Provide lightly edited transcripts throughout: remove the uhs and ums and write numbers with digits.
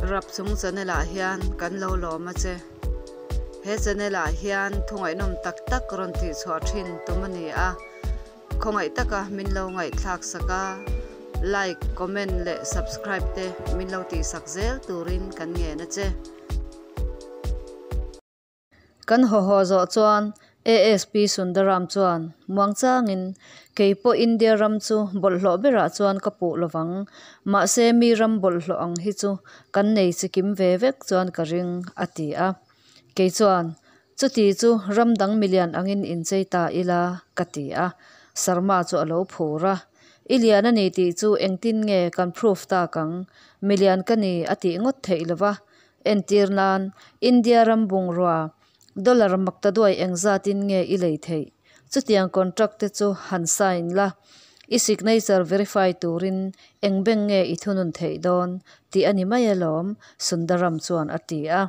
Rapchung channel ah hian kan lo lawm a che. He channel ah hian thu ngaihnawm tak tak rawn tih chhuah thin tum a ni a. Khawngaih taka min lo ngaihthlak sak a, like, comment leh subscribe te min lo tih sak zel turin kan ngen a che. Kan haw haw zawh chuan ASP Sundaram chuan muangchangin, Kei pawh India ram chu bawlhhlawh berah chuan ka puh lovang, mahse mi ram bawlhhlawh ang hi chu kan nei chikim ve vek chuan ka ring, a ti a. Kei chuan, Chuti chu ram dang milian angin inchei ta ila, ka ti a. Sarma chu a lo phur a. I lian a ni tih chu engtin nge kan proof tak ang? Milian ka ni a tih ngawt theih lova, Entir nan, India ram bungrua dollar makta duai engzatin nge i lei theih? Chutiang contract te chu han sign la, i signature verify turin eng bank nge i thunun theih dawn tih a ni mai alawm, Sundaram chuan a ti a.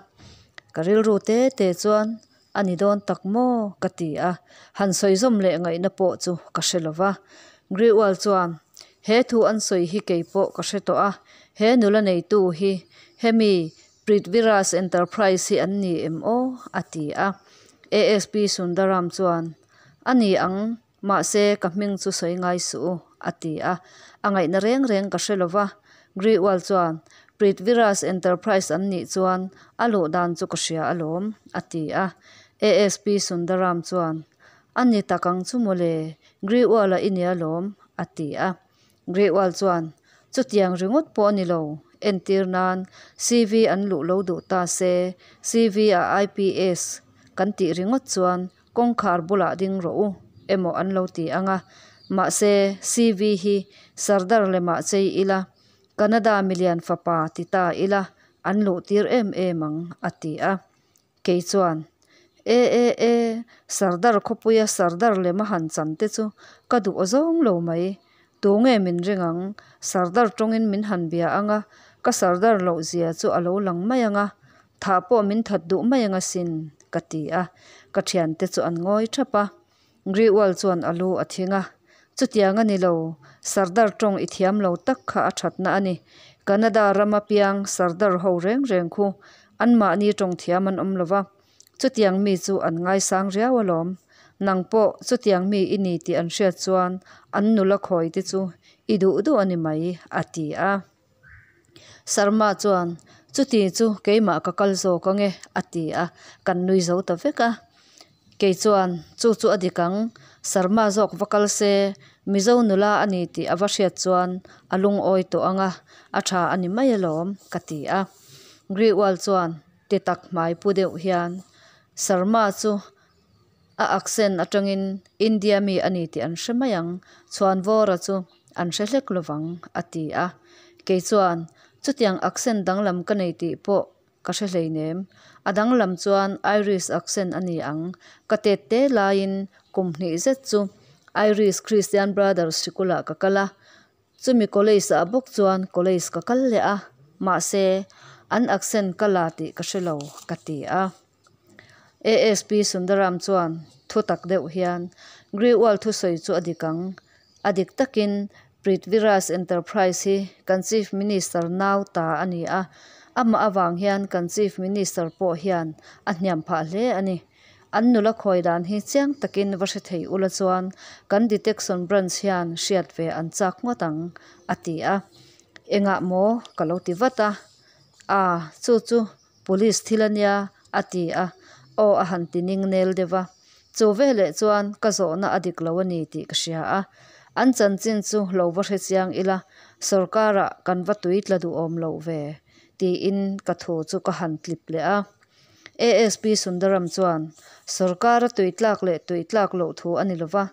Ka rilru te te chuan a ni dawn tak maw? ka ti a, han sawi zawm leh ngaihna pawh chu ka hre lo va. Grewal chuan, He thu an sawi hi kei pawh ka hre tawh a, he nula neitu hi hemi Prithviraj Enterprise hi an ni em aw? a ti a. ASP Sundaram chuan, A ni ang, mahse ka hming chu sawi ngai suh u, a ti a. A ngaihna reng reng ka hre lo va. Grewal chuan, Prithviraj Enterprise an nih chuan a luh dan chu ka hria alawm, a ti a. ASP Sundaram chuan, A ni tak ang chu mawle, Grewal-a i nia lawm, a ti a. Grewal chuan, Chutiang ringawt pawh a ni lo, entir nan CV an luh lo duh ta se, CV-ah IPS kan tih ringawt chuan kawngkhar bulah ding rawh u emaw an lo ti ang a. Mahse, CV hi Sardar lemah chei ila, Canada milian fapa ti ta ila an luh tir em em ang, a ti a. Kei chuan, E e e, Sardar khawpuia Sardar lema han chan te chu ka duh awzawng lo mai. Tunge min ring ang? Sardar tawngin min han bia ang a, ka Sardar loh zia chu a lo lang mai ang a, thah pawh min that duh mai ang asin, ka ti a. Ka thiante chu an ngawi thap a. Grewal chuan a lu a thing a, Chutiang a ni lo, Sardar tawng i thiam lo tak kha a thatna a ni. Canada rama piang Sardar ho reng reng khu anmahni tawng thiam an awm lo va, chutiang mi chu an ngaisang riau alawm. Nang pawh chutiang mi i ni tih an hriat chuan an nula khawi te chu i duh duh a ni mai, a ti a. Sarma chuan, Chuti chu keimah ka kal zawk ange, a ti a, kan nui zo ta vek a. Kei chuan, Chu chu a dik ang, Sarma zawk va kal se, Mizo nula a ni tih a va hriat chuan a lungawi tawh ang a, a tha a ni mai alawm, ka ti a. Grewal chuan ti tak hmai pu deuh hian, Sarma chu a accent atangin India mi a ni tih an hre mai ang, Chhuanvawra chu an hre hlek lovang, a ti a. Kei chuan, Chutiang accent danglam ka nei tih pawh Ka hre hleinem. A danglam chuan Irish accent a ni ang. Ka tet te laiin kum hnih zet chu Irish Christian Brothers sikulah ka kal a. Chumi college ah bawk chuan college ka kal leh a. Mahse, an accent ka la tih ka hre lo, ka ti a. ASP Sundaram chuan thu tak deuh hian Grewal thusawi chu a dik ang. A dik takin Prithviraj Enterprise hi kan Chief Minister nau ta a ni a, amah avang hian kan Chief Minister pawh hian a hniam phah hle a ni. An nula khawi dan hi chiang takin va hre thei ula chuan kan Detection Branch hian hriat ve an chak ngawt ang, a ti a. Engah maw? ka lo ti vat a. A, chu chu Police thil a nia, a ti a, aw a han ti ning nel deuh a. Chu veleh chuan ka zawhna a dik lo a ni tih ka hria a. An chanchin chu lo va hre chiang ila, sorkarah kan va tui tla duhawm loh ve, tiin ka thu chu ka han tlip leh a. ASP Sundaram chuan, Sorkara tui tlak leh tui tlak loh thu a ni lova,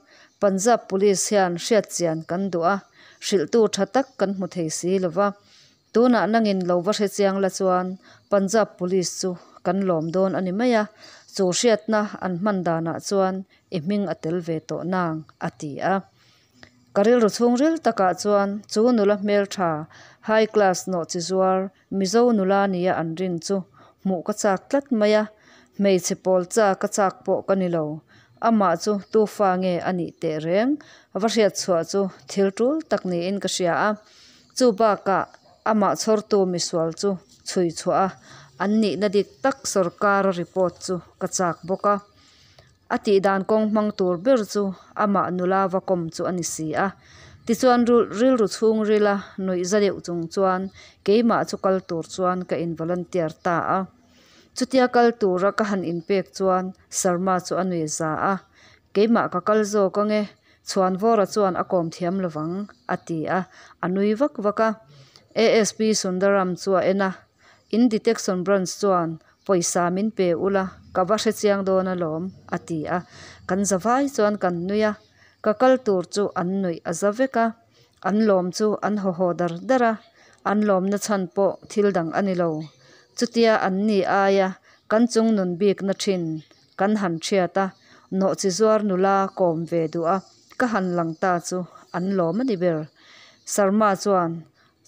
Punjab Police hian hriat chian kan duh a, hrilhtu tha tak kan hmu thei si lova, Tunah nangin lo va hre chiang la chuan Punjab Police chu kan lawm dawn a ni mai a, chu hriatna an hman danah chuan i hming a tel ve tawh nang, a ti a. Ka rilru chhungril takah chuan chu nula hmeltha, high class nawh chi zuar, Mizo nula nia an rin chu hmuh ka chak tlat mai a, hmeichhe pawl cha ka chak pawh ka ni lo. Amah chu tu fa nge a nih teh reng va hriat chhuah chu thil tul tak niin ka hria a. Chu bakah amah chhawrtu misual chu Chhui chhuah a, an nihna dik tak sawrkara report chu ka chak bawk a. A tih dan kawng hmang tur ber chu amah nula va kawm chu a ni si a. Tichuan rilru chhungrila nuih za deuh chung chuan keimah chu kal tur chuan ka in volunteer ta a. Chutia kal tura ka han inpek chuan Sharma chu a nui za a, Keimah ka kal zawk ange, Chhuanvawra chuan a kawm thiam lovang, a ti a, a nui vak vak a. ASP Sundaram chu a en a, In detection branch chuan pawisa min pe ula, ka va hrechiang dawn alawm, a ti a. Kan za vai chuan kan nui a, ka kal tur chu an nuih a za vek a. An lawm chu an haw haw dar dar a, an lawmna chhan pawh thil dang a ni lo. Chutia an ni aia kan chung nun bikna thin kan han hriat a, nawhchi zuar nula kawm ve duh a ka han lang ta chu an lawm a ni ber. Sharma chuan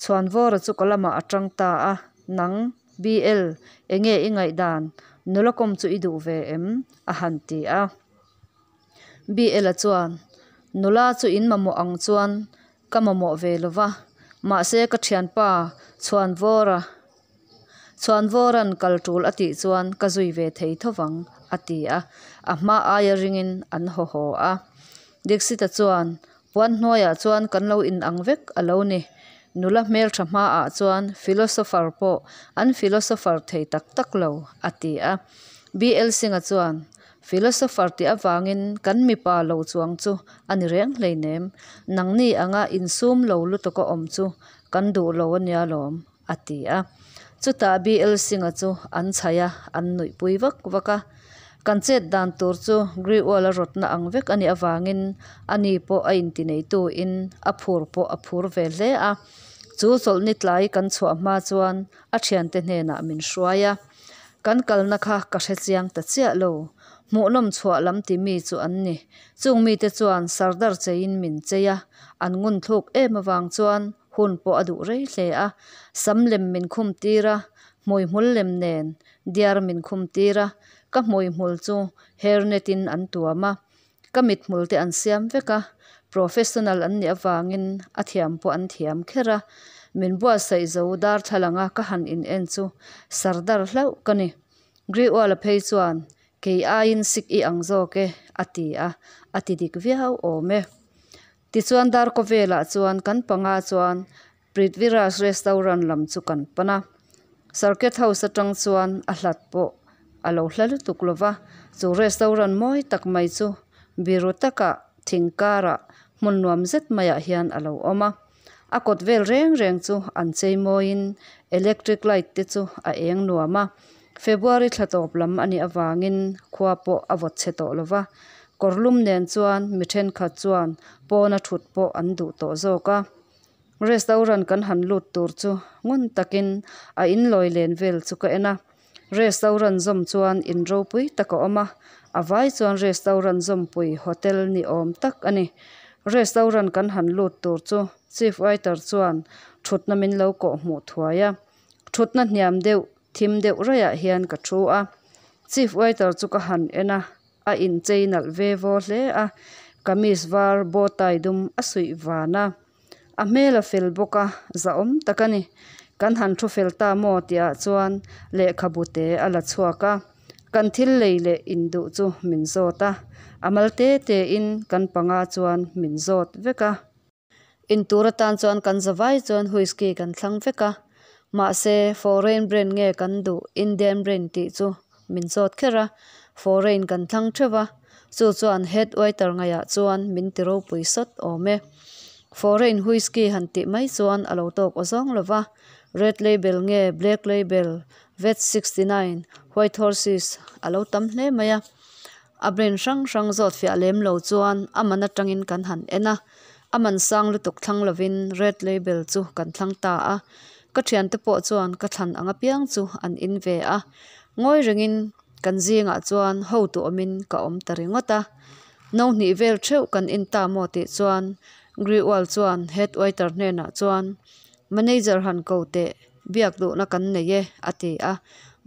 Chhuanvawra chu ka lamah a tang ta a, Nang, BL, enge i ngaihdan, nula kawm chu i duh ve em? a han ti a. BL-a chuan, Nula chu in mamawh ang chuan ka mamawh ve lo va, mahse ka thianpa Chhuanvawra Chhuanvawra'n kal tul a tih chuan ka zui ve thei tho vang, a ti a, a hma aia ringin an haw haw a. Dixit-a chuan, Puan hnuaiah chuan kan lo inang vek a lo ni. Nula hmeltha hmaah chuan philosopher pawh an philosopher thei tak tak lo, a ti a. BL Singh-a chuan, Philosopher tih avangin kan mipa lo chuang chu a ni reng hleinem. Nangni anga insum lo lutuk a awm chu kan duh lo a nia lawm, a ti a. Chutah BL Singh-a chu an chhaih a, an nuihpui vak vak a. Kan chet dan tur chu Grewal-a rawtna ang vek a nih avangin ani pawh a intineituin a phur pawh a phur ve hle a. Chu chawlhni tlai kan chhuah hma chuan a thiante hnenah min hruai a. Kan kalna kha ka hre chiang ta chiah lo. Hmuhnawm chhuah lam ti mi chu an ni. Chung mite chuan sardar cheiin min chei a, an ngunthluk em avang chuan hun pawh a duh rei hle a. Sam lem min khum tir a, hmuihmul lem nen diar min khum tir a, ka hmuihmul chu hairnet in an tuam a, ka mithmul te an siam vek a, professional an nih avangin a thiam pawh an thiam kher a, min buatsaih zo darthlalanga ka han in en chu sardar hlauh ka ni. Grewal-a phei chuan kei aiin sik i ang zawk e a ti a, a ti dik viau awm e. Tichuan darkaw velah chuan kan panga chuan Prithviraj restaurant lam chu kan pan a, Circuit House atang chuan a hlat pawh a lo hla lutuk lo va, chu restaurant mawi tak mai chu biru takah thing karah hmun nuam zet maiah hian a lo awm a. A kawt vel reng reng chu an chei mawiin electric light te chu a eng nuam a, February thla tawp lam a nih avangin khua pawh a vawt chhe tawh lo va, kawr lum nen chuan mi thenkhat chuan pawna thut pawh an duh tawh zawk a. Restaurant kan han lut tur chu ngun takin a in lawi len vel chu ka en a, restaurant zawm chuan in ropui tak a awm a, a vai chuan restaurant zawmpui hotel ni awm tak a ni. Restaurant kan han lut tur chu chief waiter chuan thutna min lo kawh hmuh thuai a, thutna hniam deuh thim deuh raiah hian ka thu a, chief waiter chu ka han en a. A inchei nalh ve vaw hle a, kamis var bow tie dum a suih van a. A hmel a fel bawk a, zahawm tak a ni. Kan han thu fel ta maw tihah chuan lehkhabu te a la chhuak a, kan thil lei leh induh chu min zawt a, a mal te te in kan panga chuan min zawt vek a. Intur atan chuan kan zavai chuan whisky kan thlang vek a, mahse foreign brand nge kan duh Indian brand tih chu min zawt kher a, foreign kan thlang theuh a, chu chuan head waiter ngaihah chuan min ti ropui sawt awm e. Foreign whisky han tih mai chuan a lo tawk aw zawng lo va, red label nge black label, vat 69, white horses a lo tam hle mai a. A brand hrang hrang zawt fiah lem lo chuan a man atangin kan han en a, a man sang lutuk thlang lovin red label chu kan thlang ta a, ka thiante pawh chuan ka thlan ang apiang chu an in ve a, ngawi rengin kan zingah chuan hotu awmin ka awm ta ringawt a, no hnih vel theuh kan in ta maw tih chuan Grewal chuan head waiter hnenah chuan manager han ko teh biak duhna kan nei e a ti a,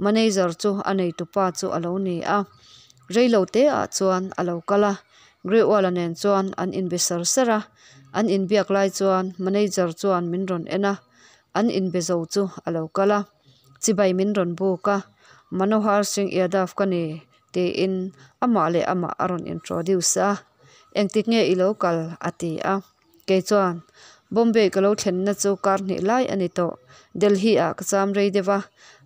manager chu a neitupa chu a lo ni a. Reilo te ah chuan a lo kal a, Grewal-a nen chuan an inbe sar sar a, an inbiak lai chuan manager chuan min rawn en a, an inbe zo chu a lo kal a. Chibai min rawn buk a, Manohar Singh Yadav ka ni tiin amah leh amah a rawn introduce a. Engtik nge i lo kal? a ti a. Kei chuan, Bombay ka lo thlenna chu kar hnih lai a ni tawh. Delhi ah ka cham rei deuh a,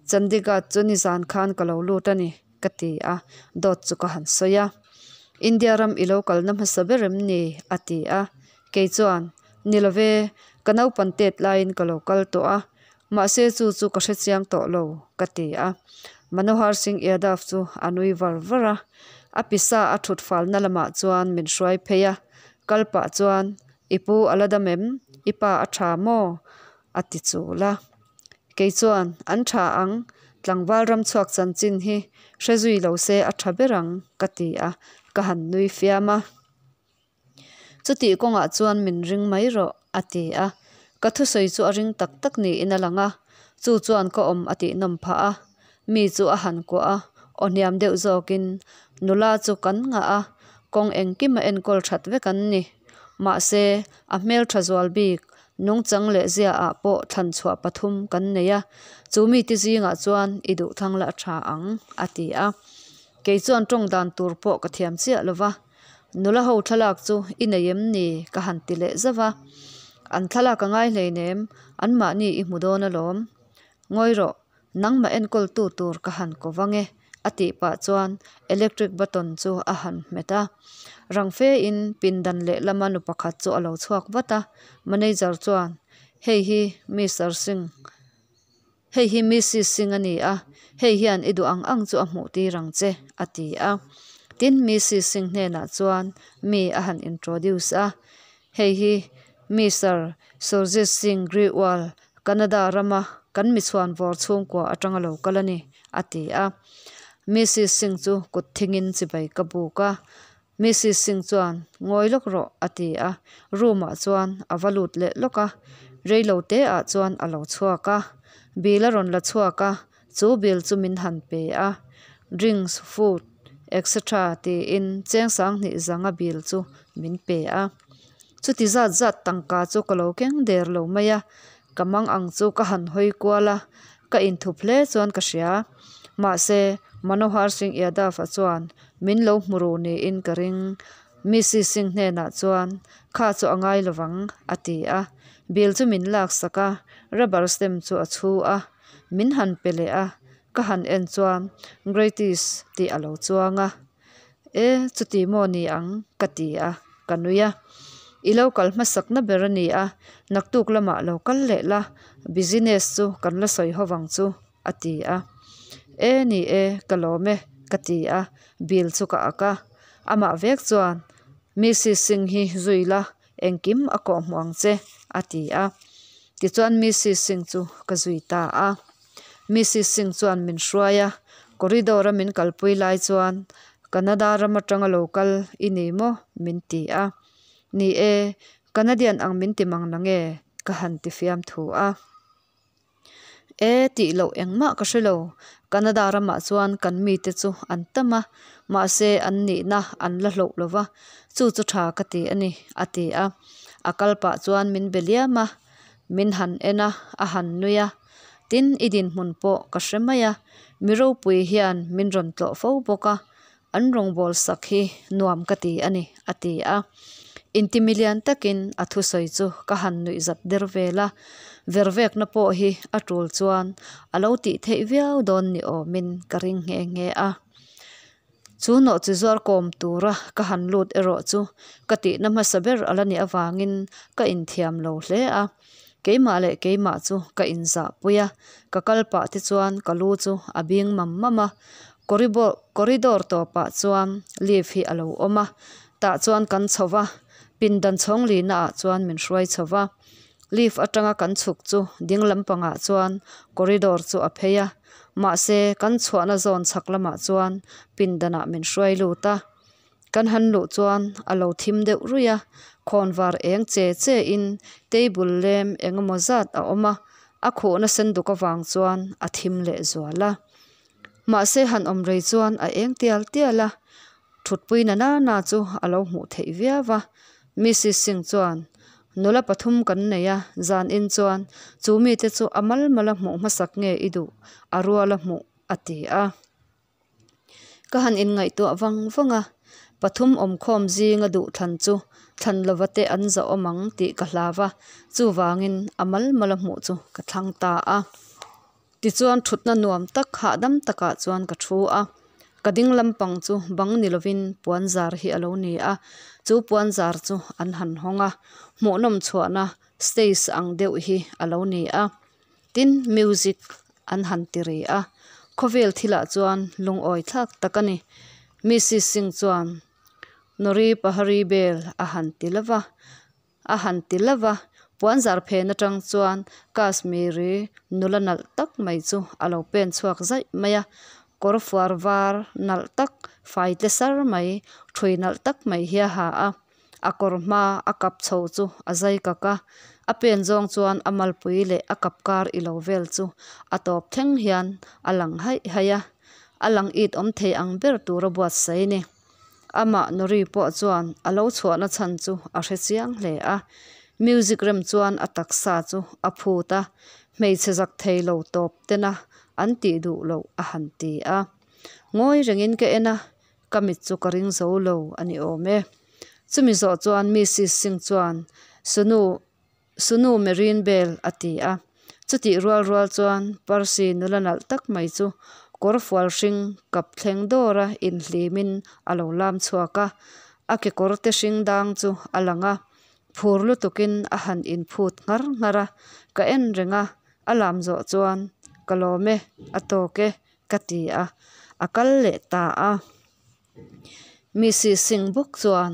Chandigarh chu nizan khan ka lo lut a ni, ka ti a, dawt chu ka han sawi a. India ram i lo kalna hmasa ber em ni? a ti a. Kei chuan, Ni lo ve, ka naupan tet laiin ka lo kal tawh a, mahse chu chu ka hrechiang tawh lo, ka ti a. Manohar Singh Yadav chu a nui var var a, a pisa a thut falna lamah chuan min hruai phei a, kal pah chuan, I pu a la dam em? I pa a tha maw? a ti chul a. Kei chuan, An tha ang, tlangval ram chhuak chanchin hi hre zui lo se a tha ber ang, ka ti a, ka han nui fiam a. Chutih kawngah chuan min ring mai rawh, a ti a. Ka thusawi chu a ring tak tak niin a lang a, chu chuan ka awm a tihnawm phah a. Mi chu a han kuah a, aw hniam deuh zawkin, Nula chu kan ngah a, kawng engkim a enkawl that vek an ni. Mahse, a hmeltha zual bik, nungchang leh zia ah pawh thlan chhuah pathum kan nei a, chu mite zingah chuan i duhthlang la a tha ang, a ti a. Kei chuan tawng dan tur pawh ka thiam chiah lo va. Nula ho thlalak chu i nei em ni? ka han ti leh zauh a. An thlalak a ngai hleinem, anmahni i hmu dawn alawm. Ngawi rawh, nangmah enkawltu tur ka han ko vang e, a tih pah chuan electric button chu a han hmet a. Rang fe in pindan lehlama nu pakhat chu a lo chhuak vat a, manager chuan, Hei hi Mister Singh. Hei hi Missis Singh a ni a, hei hian i duh ang ang chu a hmuh tir ang che, a ti a. Tin, Missis Singh hnenah chuan mi a han introduce a, Hei hi Mister Surjit Singh Grewal, Canada rama kan michhuan vawr chhungkua atanga lo kal a ni, a ti a. Missis Singh chu kut thingin chibai ka buk a. Missis Singh chuan, Ngawi lawk rawh, a ti a. Room ah chuan a va lut leh lawk a, reilo te ah chuan a lo chhuak a. Bill a rawn la chhuak a, chu bill chu min han pe a. Drinks, food, etc tiin cheng sanghnih zanga bill chu min pe a. Chuti zat zat tangka chu ka lo keng der lo mai a, ka mang ang chu ka han hawi kual a, ka inthup hle chuan ka hria. Mahse, Manohar Singh Yadav-a chuan min lo hmu ru niin ka ring. Missy Singh hnenah chuan, Kha chu a ngai lovang, a ti a. Bill chu min laksak a, rubber stamp chu a chhu a. Min han pe leh a, ka han en chuan Gratis tih a lo chuang a. E, chuti maw ni ang? ka ti a, ka nui a. I lo kal hmasakna ber a ni a, naktuk lamah lo kal leh la, business chu kan la sawi ho vang chu, a ti a. E, ni e, ka lawm e, ka ti a, bill chu ka ak a. Amah vek chuan, Missis Singh hi zui la, engkim a kawhhmuh ang che, a ti a. Tichuan Missis Singh chu ka zui ta a. Missis Singh chuan min hruai a, corridor a min kalpui lai chuan, Canada ram atanga lo kal i ni maw? min ti a. Ni e, Canadian ang min ti mang na nge? ka han ti fiam thu a. E, tih loh engmah ka hre lo, Canada ramah chuan kan mite chu an tam a, mahse an nihna an la hloh lo va, chu chu tha ka ti a ni, a ti a. A kal pah chuan min be liam a, min han en a, a han nui a. Tin, i dinhmun pawh ka hre mai a, mi ropui hian min rawn tlawh fo bawk a, an rawngbâwl sak hi nuam ka ti a ni, a ti a. Intimilian takin a thusawi chu ka han nuih zat der vel a, vervekna pawh hi a tul chuan a lo tih theih viau dawn ni awmin ka ring nghe nghe a. Chu nawhchi zuar kawm tura ka han lut erawh chu ka tihna hmasa ber a la nih avangin ka inthiam lo hle a. Keimah leh keimah chu ka inzahpui a, ka kal pah te chuan ka lu chu a bing mam mam a. Corridor tawpah chuan lift hi a lo awm a, tah chuan kan chho va, pindan chhawng lina ah chuan min hruai chho va. Lift atanga kan chhuk chu ding lampangah chuan corridor chu a phei a, mahse kan chhuahna zawn chhak lamah chuan pindanah min hruai lut a. Kan han luh chuan a lo thim deuh ruih a, khawnvar eng che che in table lem eng emaw zat a awm a, a khuhna sen duk avang chuan a thim leh zual a. Mahse han awm rei chuan a eng tial tial a, thutpui na na na chu a lo hmuh theih viau a. Missis Singh chuan, Nula pathum kan nei a, zanin chuan chu mite chu a mal mala hmuh hmasak nge i duh, a ruala hmuh a ti a. Ka han inngaihtuah vang vang a, pathum awmkhawm zinga duh thlan chu thlan lova te an zahawm ang tih ka hlau a, chuvangin a mal mala hmuh chu ka thlang ta a. Tichuan thutna nuam tak hahdam takah chuan ka thu a, ka ding lampang chu bang ni lovin puan zar hi a lo ni a, chu puan zar chu an han hawng a, hmuhnawm chhuahna stage ang deuh hi a lo ni a, tin music an han ti ri a, khawvel thilah chuan lungawi thlak tak a ni. Mrs Singh chuan Nori Pahari Bel a han ti lova. A han ti lova a, puanzar phen atang chuan Kashmiri nula nalh tak mai chu a lo pen chhuak zaih mai a, kawr fuar var nalh tak fai tle sar mai thui nalh tak mai hi a ha a, a kawr hma a kap chho chu a zai kak a, a pen zawng chuan a malpui leh a kap kar ilo vel chu a tawp thleng hian a lang haih haih a, a lang it awm thei ang ber tura buatsaih a ni. Amah Nori pawh chuan a lo chhuahna chhan chu a hre chiang hle a. Music rem chuan a taksa chu a phut a, hmeichhe zak thei lo tawp tena an tih duh loh a han ti a. Ngawi rengin ka en a, ka mit chu ka ring zo lo a ni awm e. Chumi zawh chuan Mrs Singh chuan Sunu Sunu Marine Bell a ti a. Chutih rual rual chuan Percy nula nalh tak mai chu kawr fual hring kap thleng dawra inhlimin a lo lam chhuak a, a kekawr te hring dang chu a lang a, phur lutukin a han inphut nghar nghar a, ka en reng a, a lam zawh chuan ka lawm e, a tawk e ka ti a, a kal leh ta a. Mrs Singh bawk chuan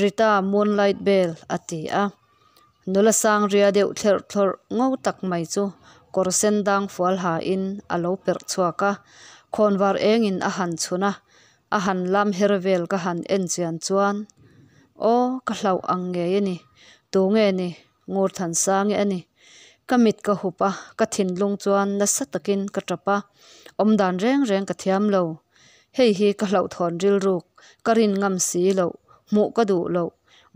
Rita Moonlight Bell a ti a. Nula sang ria deuh thlerh thlawrh ngo tak mai chu kawr sen dang fual hain a lo perh chhuak a. Khawnvar engin a han chhun a, a han lam her vel ka han en chian chuan, Aw, ka hlauh ang ngei a ni. Tunge ni? Ngurthansangi a ni. Ka mit ka hup a, ka thinlung chuan nasa takin ka tap a, awmdan reng reng ka thiam lo. Hei hi ka hlauhthawn rilruk, ka rin ngam si loh, hmuh ka duh loh,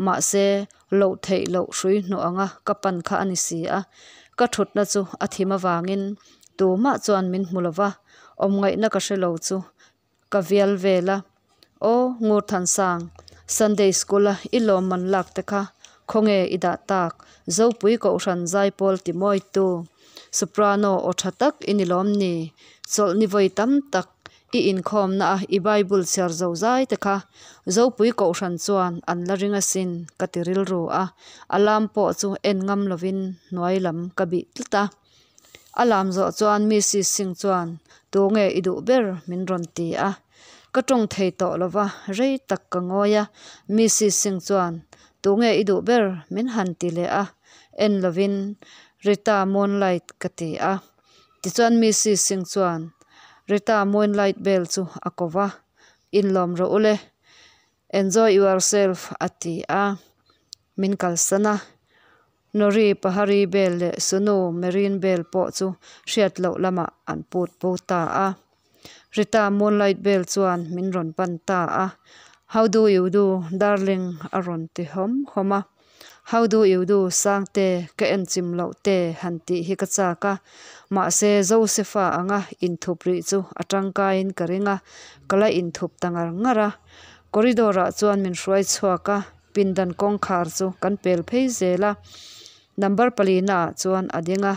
mahse loh theih loh hrui hnuh anga ka pan kha a ni si a. Ka thutna chu a thim avangin tumah chuan min hmu lova, awmngaihna ka hre lo chu Ka vial vel a, Aw Ngurthansang, Sunday School-a i lawmman lak te kha khawnge i dah tak? Zopui Kohhran Zaipawl ti mawitu, Soprano aw tha tak i ni lawm ni? Chawlhni vawi tam tak i inkhawmna a i Bible chhiar zo zai te kha Zopui Kohhran chuan an la ring asin ka ti rilru a, a lam pawh chu en ngam lovin hnuai lam ka bih tlat a. A lam zawh chuan Mrs Singh chuan, Tunge i duh ber? min rawn ti a. Ka tawng thei tawh lo va, rei tak ka ngawi a. Mrs Singh chuan, Tunge i duh ber? min han ti leh a. En lovin, Rita Moonlight ka ti a. Tichuan Mrs Singh chuan Rita Moonlight bell chu a ko va, Inlawm rawh u le. Enjoy yourself a ti a. Min kalsan a. Nori Pahari Bel leh Sunu Marine Bel pawh chu hriat loh lamah an put bo ta a. Rita Moonlight Bel chuan min rawn pan ta a, How do you do, darling a rawn ti hawm hawm a. How do you do, Sangte, ka en chim loh te han tih hi ka chak a. Mahse, Josepha anga inthup rih chu a tangkaiin ka ring a, ka la inthup ta ngar ngar a. Corridor ah chuan min hruai chhuak a. Pindan kawngkhar chu kan pel phei zel a, number palina ah chuan a ding a,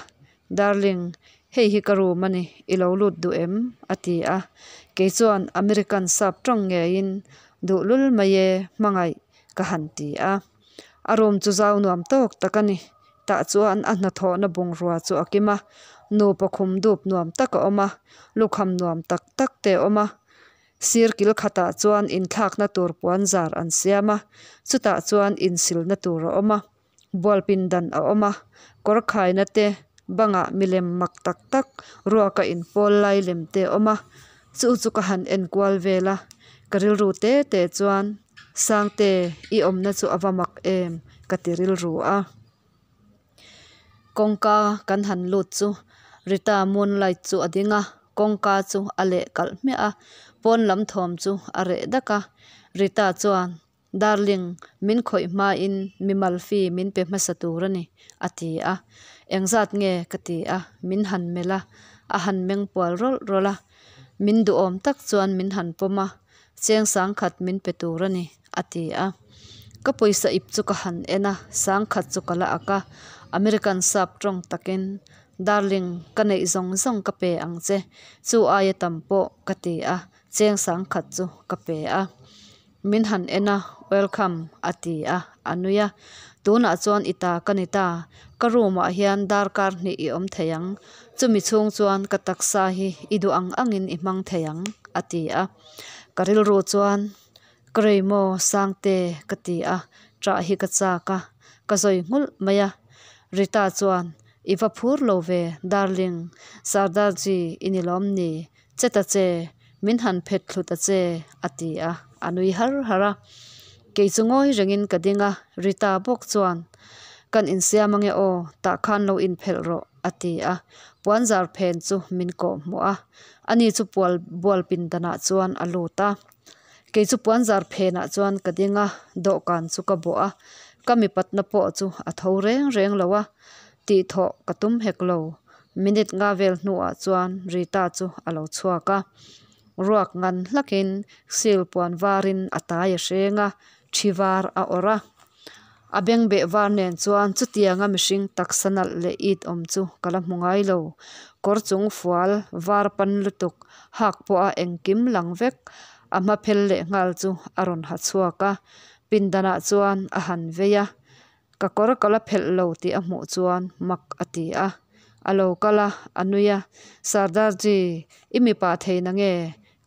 Darling, hei hi ka room a ni, i lo lut duh em? a ti a, kei chuan American sap tawng ngeiin duh lul mai e, hmangaih ka han ti a. A room chu zau nuam tawk tak a ni, tah chuan a hnathawhna bungrua chu a kim a, nupa khum dup nuam tak a awm a, lukham nuam tak tak te a awm a. Sir kil khatah chuan inthlakna tur puan zar an siam a, chutah chuan insilna tur a awm a, bual pindan a awm a, kawr khaina te bangah milem mak tak tak ruaka inpawl lai lem te a awm a, chu chu ka han en kual vel a, ka rilru te te chuan Sangte i awmna chu a va mak em ka ti rilru a. Kawngka kan han lut chu Rita Moonlight chu a ding a, kawngka chu a leh kalh hmiah a, pawn lam thawm chu a reh dak a, Rita chuan. Darling, min khawih hmain mimal fee min pe hmasa tur a ni, a ti a. Engzat nge? ka ti a, min han melh a, a han meng pual rawlh rawlh a. Min duhawm tak chuan min han pawm a, Cheng sangkhat min pe tur a ni, a ti a. Ka pawisa ip chu ka han en a, sangkhat chu ka la ak a, American sap tawng takin, Darling, ka neih zawng zawng ka pe ang che, chu aia tam pawh, ka ti a, cheng sangkhat chu ka pe a. Min han en a, Welcome, a ti a, a nui a. Tunah chuan i ta ka ni ta, ka room ah hian darkar hnih i awm thei ang, chumi chhung chuan ka taksa hi i duh ang angin i hmang thei ang, a ti a. Ka rilru chuan, Ka rei maw, Sangte, ka ti a, ṭah hi ka chak a, ka zawi nghulh mai a. Rita chuan, I va phur lo ve, darling, Sardarji i ni lawm ni? Che ta che, min han phet thlu ta che, a ti a, a nui har har a. Kei chu ngawi rengin ka ding a, Rita bawk chuan, Kan insiam ange aw, tah khan lo inphelh rawh, a ti a. Puanzar phen chu min kawh hmuh a, ani chu pual bual pindanah chuan a lut a. Kei chu puanzar phenah chuan ka ding a, dawhkan chu ka bawh a, ka mipatna pawh chu a tho reng reng lo a, tihthawh ka tum hek lo. Minute nga vel hnuah chuan Rita chu a lo chhuak a, ruak ngan hlakin sil puan varin a tai a hreng a, thi var a awrh a. A bengbeh var nen chuan chutianga mihring taksa nalh leh it awm chu ka la hmu ngai lo. Kawr chung fual var pan lutuk hak pawha engkim lang vek a hma phel leh nghal chu a rawn ha chhuak a, pindanah chuan a han vei a. Ka kawr ka la phelh lo tih a hmuh chuan mak a ti a. A lo kal a, a nui a, Sardarji, i mipa thei na nge?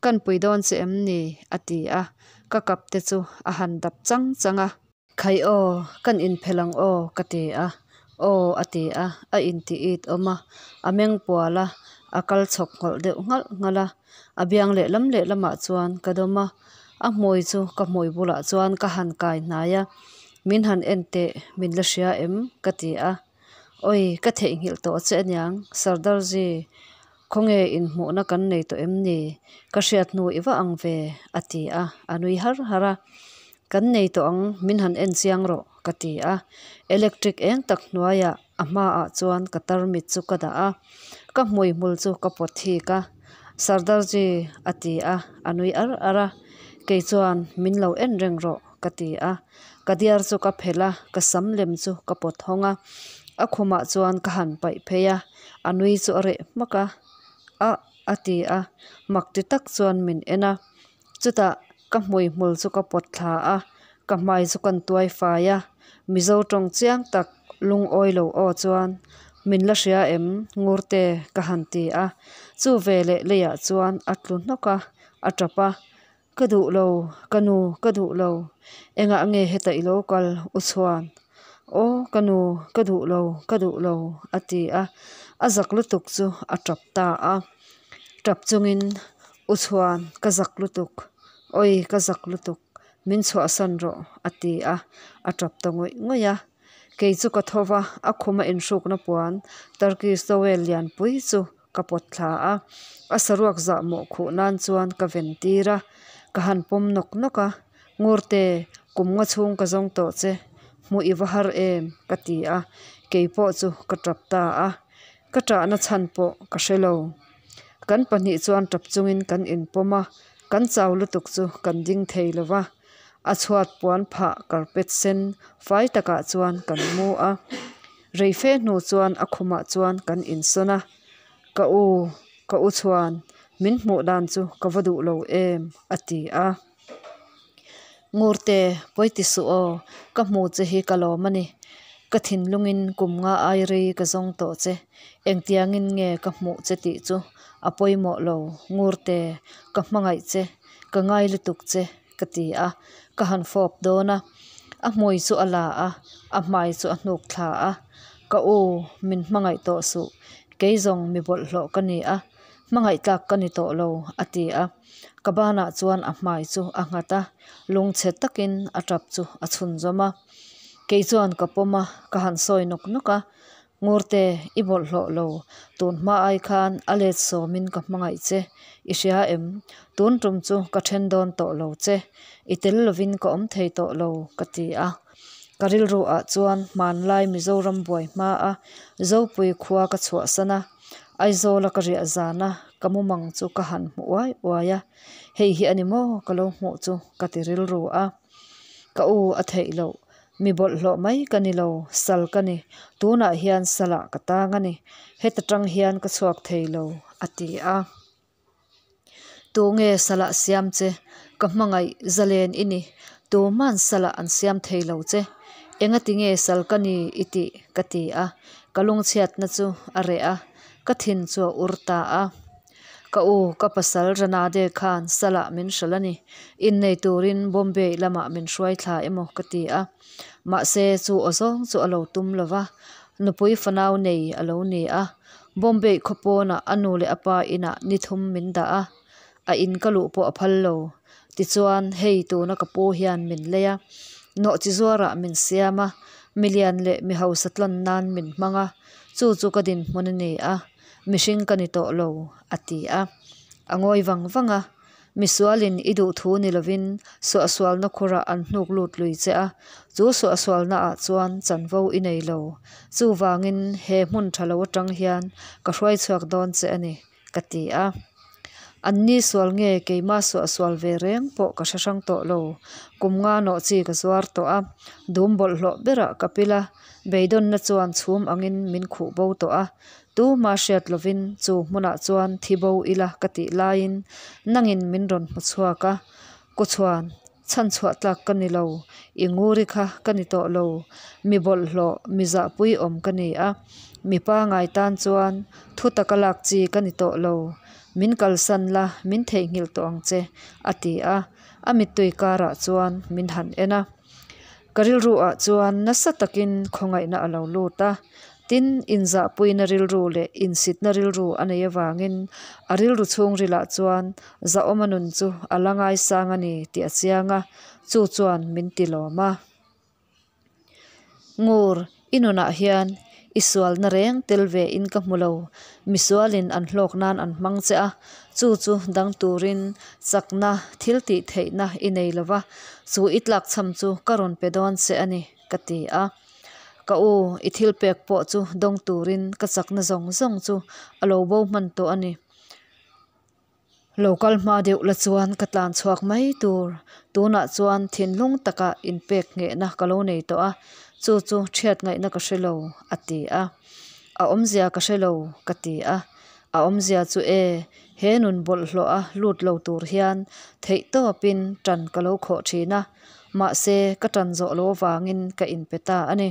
Kan pui dawn che em ni? a ti a, ka kap te chu a han dap chang chang a. Khai aw, kan inphelh ang aw, ka ti a. Aw, a ti a, a inti it awm a, a meng pual a, a kal chhawk nghawlh deuh nghalh nghalh a. A biang lehlam lehlamah chuan ka dawm a, a hmui chu ka hmui bulah chuan ka han kai hnai a, Min han en teh, min la hria em? ka ti a. Awi, ka theihnghilh tawh che aniang, Sardarji, khawnge inhmuhna kan nei tawh em ni? Ka hriat hnu i va ang ve, a ti a, a nui har har a. Kan nei tawh ang, min han en chiang rawh, ka ti a. Electric eng tak hnuaiah a hmaah chuan ka tarmit chu ka dah a, ka hmui hmul chu ka pawt hik a. Sardarji, a ti a, a nui ar ar a. Kei chuan, Min lo en reng rawh, ka ti a. Ka diar chu ka phelh a, ka sam lem chu ka pawt hawng a. A khumah chuan ka han paih phei a, a nui chu a reh hmak a. A, a ti a, mak ti tak chuan min en a. Chutah ka hmui hmul chu ka pawt thla a, ka hmai chu kan tuai fai a, Mizo tawng chiang tak lungawi lo aw chuan min la hria em Ngurte ka han ti a, chu veleh leiah chuan a tlu hnawk a, a tap a, Ka duh lo, ka nu, ka duh lo, engah nge heta i lo kal u chhuan? Aw ka nu, ka duh lo, ka duh lo a ti a, a zak lutuk chu a tap ta a. Tap chungin, U chhuan, ka zak lutuk, awi ka zak lutuk, min chhuahsan rawh, a ti a, a tap ta ngawih ngawih a. Kei chu ka tho va, a khuma inhrukna puan Turkish towel lianpui chu ka pawt thla a, a saruak zahmawh khuh nan chuan ka ven tir a, ka han pawm nawk nawk a, Ngurte, kum nga chhung ka zawng tawh che, hmuh i va har em? ka ti a, kei pawh chu ka tap ta a. Ka ṭahna chhan pawh ka hre lo. Kan pahnih chuan ṭap chungin kan inpawm a, kan chau lutuk chu kan ding thei lo va. A chhuat puan phah carpet sen fai takah chuan kan mu a. Rei fe hnu chuan a khumah chuan kan insawn a, Ka u, ka u chuan min hmuh dan chu ka va duh lo em, a ti a. Ngurte, pawi ti suh aw, ka hmu che hi ka lawm a ni. Ka thinlungin kum nga ai rei ka zawng tawh che, engtiangin nge ka hmuh che tih chu a pawimawh lo. Ngurte, ka hmangaih che, ka ngai lutuk che, ka ti a, ka han fawp dawn a. A hmui chu a la a, a hmai chu a hnuk thla a. Ka u, min hmangaih tawh suh, kei zawng mi bawlhhlawh ka ni a, hmangaih tlak ka ni tawh lo, a ti a. Ka banah chuan a hmai chu a nghat a, lungchhe takin a tap chu a chhunzawm a. Kei chuan ka pawm a, ka han sawi nawk nawk a. Ngurte, i bawlhhlawh lo, tun hma ai khan a let sawmin ka hmangaih che, i hria em? Tun tum chu ka then dawn tawh lo che, i tel lovin ka awm thei tawh lo, ka ti a. Ka rilru ah chuan hmanlai Mizoram buai hma a Zopui khua ka chhuahsan a, Aizawl a ka riah zan a ka mumang chu ka han hmu uai uai a, hei hi a ni maw ka lo hmuh chu ka ti rilru a. Ka u a theih loh, mi bawlhhlawh mai ka ni lo, sal ka ni, tunah hian salah ka tang a ni, heta tang hian ka chhuak thei lo, a ti a. Tunge salah siam che? Ka hmangaih zalen i ni, tuman salah an siam thei lo che. Engati nge sal ka ni i tih? ka ti a, ka lungchhiatna chu a reh a, ka thin chu a ur ta a. Ka u, ka pasal Ranade khan salah min hralh a ni, innei turin Bombay lamah min hruai thla emaw ka ti a. Mahse, chu aw zawng chu a lo tum lo va, nupui fanau nei a lo ni a. Bombay khaw pawnah a nu leh a pa inah ni thum min dah a, a in ka luh pawh a phal lo. Tichuan, hei tuna ka pu hian min lei a, nawhchi zuarah min siam a, milian leh mi hausa tlawn nan min hmang a, chu chu ka dinhmun a ni a, mihring ka ni tawh lo, a ti a. A ngawi vang vang a. Misualin i duh thu ni lovin suahsualna khurah an hnuk lut lui che a, chu suahsualnaah chuan chanvo i nei lo. Chuvangin he hmun tha lo atang hian ka hruai chhuak dawn che a ni, ka ti a. Anni sual nge keima suahsual ve reng pawh ka hre hrang tawh lo. Kum nga nawh chi ka zuar tawh a, dum bawlhhlawh berah ka pil a, beidawnna chuan chhum angin min khuh bo tawh a, Tuma hriat lovin chu hmunah chuan thi bo ila ka tih laiin nangin min rawn hmu chhuak a, Kuchhuan, chhan chhuah tlak ka ni lo, i nguri kha ka ni tawh lo, mi bawlhhlawh, mi zahpui awm ka ni a, mi pangai tan chuan thu taka lak chi ka ni tawh lo, min kalsan la, min theihnghilh tawh ang che, a ti a, a mittui karah chuan min han en a. Ka rilru ah chuan nasa takin khawngaihna a lo lut a, tin, inzahpuina rilru leh insitna rilru a nei avangin a rilru chhungrilah chuan zahawma nun chu a la ngaisang a ni tih a chiang a, chu chuan min ti lawm a. Ngur, i nunah hian i sualna reng tel ve in ka hmu lo, misualin an hlawk nan an hmang che a, chu chu dang turin chakna, thil tih theihna i nei lo va, chu i tlakchham chu ka rawn pe dawn che a ni, ka ti a. Ka u, i thil pek pawh chu dawng turin ka chakna zawng zawng chu a lo bo hman tawh a ni. Lo kal hma deuh la chuan ka tlan chhuak mai tur. Tunah chuan thinlung taka inpek nghehna ka lo nei tawh a, chu chu thiat ngaihna ka hre lo, a ti a. A awmzia ka hre lo, ka ti a. A awmzia chu e, he nun bawlhhlawh a lut lo tur hian theihtawpin tan ka lo khawh thin a, mahse ka tan zawh lo avangin ka inpe ta a ni.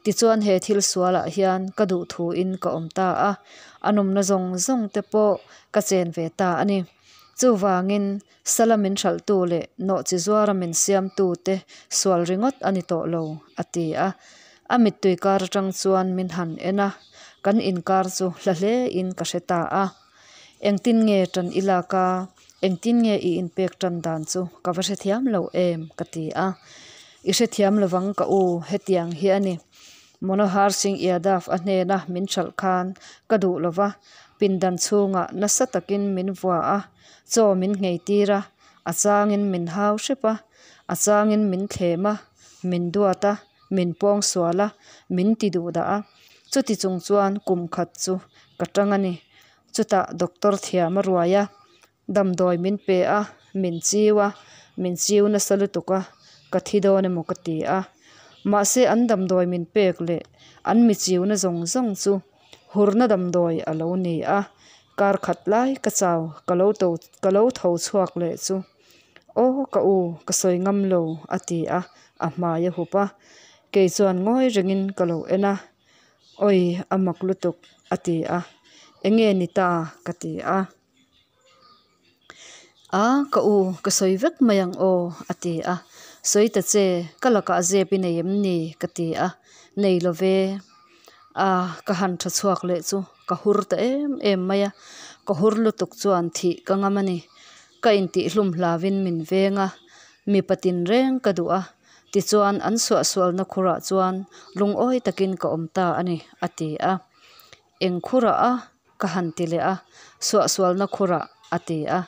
Tichuan he thil sualah hian ka duh thuin ka awm ta a, a nawmna zawng zawng te pawh ka chen ve ta a ni. Chuvangin sala min hralhtu leh nawhchi zuara min siamtu te sual ringawt a ni tawh lo, a ti a. A mittui kar atang chuan min han en a, kan inkar chu hla hlein ka hre ta a. Engtin nge tan i lak a, engtin nge i inpek tan dan chu ka va hrethiam lo em? ka ti a. I hrethiam lovang ka u, hetiang hi a ni. Manohar Singh Yadav a hnena min hralh khan ka duh lova, pindan chhungah nasa takin min vua a, chaw min nghei tir a, a changin min hau hrep a, a changin min thlem a, min duat a, min pawng sual a, min ti duh dah a. Chuti chung chuan kum khat chu ka tang a ni. Chutah doctor thiam a ruai a, damdawi min pe a, min chiu a, min chiu nasa lutuk a, ka thi dawn emaw ka ti a. Mahse an damdawi min pek leh an mi chiuna zawng zawng chu hurna damdawi a lo ni a, kar khat lai ka chau ka lo to ka lo tho chhuak leh chu aw ka u ka sawi ngam lo a ti a, a hmai a hup a. Kei chuan ngawi rengin ka lo en a. Awi a mak lutuk a ti a, enge ni ta ka ti a. A ka u ka sawi vek mai ang aw a ti a, sawi ta che ka lakah zep i nei em ni ka ti a, nei lo ve. A ka han tha chhuak leh chu ka hur ta em em mai a, ka hur lutuk chuan thih ka ngam a ni. Ka intihhlum hlavin min veng a, mipa tinreng ka duh a. Tichuan, an suahsualna khurah chuan lungawi takin ka awm ta a ni, a ti a. Eng khurah a? ka han ti leh a. Suahsualna khurah, a ti a.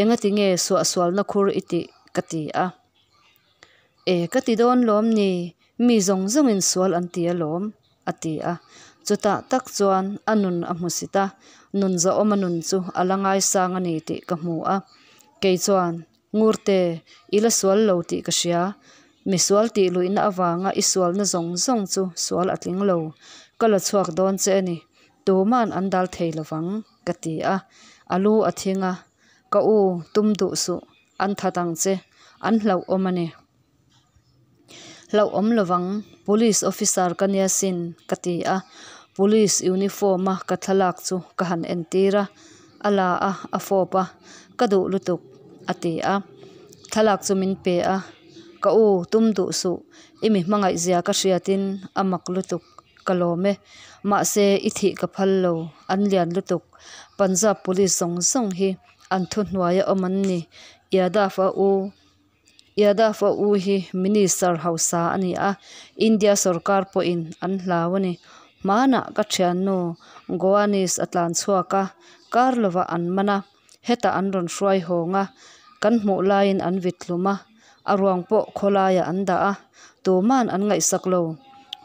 Engati nge suahsualna khur i tih? ka ti a. E, ka ti dawn lawm ni, mi zawng zawngin sual an ti alawm, a ti a. Chutah tak chuan a nun a hmusit a, nun zahawma nun chu a la ngaisang a ni tih ka hmu a. Kei chuan, Ngurte, i la sual lo tih ka hria. Mi sual tih luihna avanga i sualna zawng zawng chu sual a tling lo. Ka la chhuak dawn che a ni. Tuman an dal thei lovang, ka ti a. A lu a thing a, Ka u, tum duh suh. An that ang che. An hlauh awm a ni. Hlauh awm lovang, Police officer ka nia sin, ka ti a. Police uniform a ka thlalak chu ka han entir a. A la a, a fawp a, Ka duh lutuk, a ti a. Thlalak chu min pe a, Ka u, tum duh suh, i mi hmangaih zia ka hriatin a mak lutuk, ka lawm e. Mahse, i thih ka phal lo, an lian lutuk. Punjab Police zawng zawng hi an thuhnuaia awm an ni, Yadav a u. Yadav a u hi Minister hausa a ni a, India sorkar pawhin an hlau a ni. Hmanah ka thiannu Goanese a tlan chhuak a, kar lovah an man a, hetah an rawn hruai hawng a, kan hmuh laiin an vit hlum a, a ruang pawh khawlaiah an dah a, tuman an ngaihsak lo.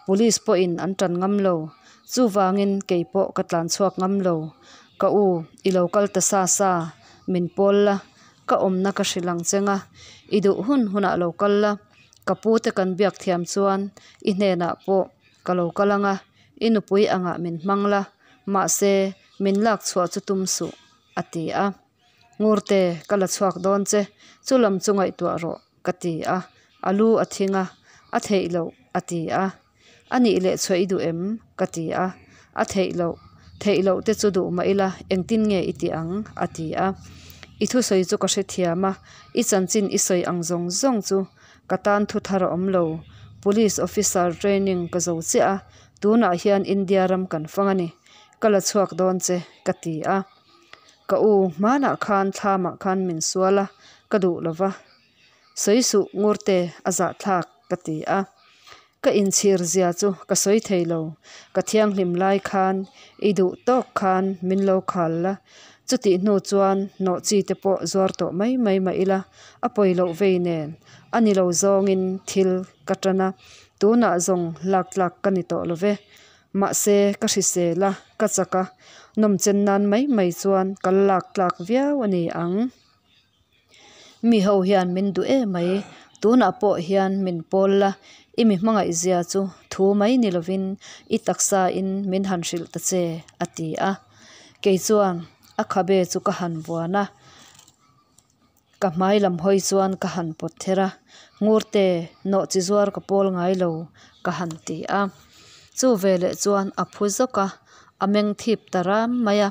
Police pawhin an tan ngam lo. Chuvangin kei pawh ka tlan chhuak ngam lo. Ka u, i lo kal ta sa sa, min pawl la. Ka awmna ka hrilh ang cheng a, i duh hun hunah lo kal la, ka pu te kan biak thiam chuan i hnenah pawh ka lo kal ang a, i nupui angah min hmang la, mahse min lak chhuah chu tum suh, a ti a. Ngurte, ka la chhuak dawn che, chu lam chu ngaihtuah rawh, ka ti a, a lu a thing a, a theih loh, a ti a. A nih leh chhuah i duh em? ka ti a. A theih loh, theih loh te chu duh mah ila engtin nge i tih ang? a ti a. I thusawi chu ka hrethiam a, i chanchin i sawi ang zawng zawng chu ka tan thu thar a awm lo. Police officer training ka zo chiah a, tunah hian India ram kan fang a ni. Ka la chhuak dawn che, ka ti a. Ka u, hmanah khan thlamah khan min sual a, ka duh lo va. Sawi suh Ngurte a zahthlak ka ti a. Ka inchhir zia chu ka sawi thei lo. Ka thianghlim lai khan i duh tawk khan min lo khal la. Chutih hnu chuan nawh chi te pawh zuar tawh mai mai mah ila a pawi loh vei nen a ni lo zawngin thil ka tan a, tunah zawng lak tlak ka ni tawh lo ve. Mahse ka hrisel a, ka chak a, nawmchen nan mai mai chuan ka la lak tlak viau a ni ang. Mi ho hian min duh em mai, tunah pawh hian min pawl la, i mi hmangaih zia chu thu mai ni lovin i taksa in min han hrilh ta che, a ti a. Kei chuan a khabe chu ka han vuan a, ka hmai lam hawi chuan ka han pawt ther a, Ngurte, nawh chi zuar ka pawl ngai lo, ka han ti a. Chu veleh chuan a phu zawk a, a meng thip ta ram mai a.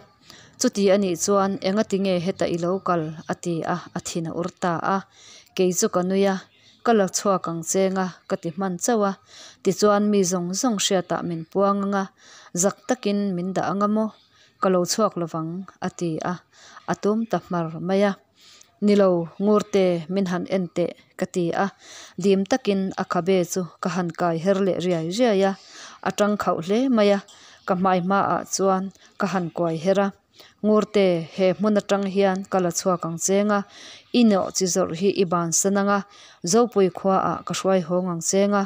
Chuti a nih chuan engati nge heta i lo kal? a ti a, a thin a ur ta a. Kei chu ka nui a, Ka la chhuak ang cheng a, ka ti hman chauh a. Tichuan mi zawng zawng hriatah min puang ang a, zak takin min dah ang a maw? Ka lo chhuak lovang, a ti a, a tum ta hmar mai a. Ni lo, Ngurte, min han en teh, ka ti a. Dim takin a khabe chu ka han kai her leh riai riai a, a tang khauh hle mai a, ka hmai hmaah chuan ka han kuai her a. Ngurte, he hmun atang hian ka la chhuak ang cheng a, i nawh chi zawrh hi i bansan ang a, Zopui khuaah ka hruai hawng ang cheng a,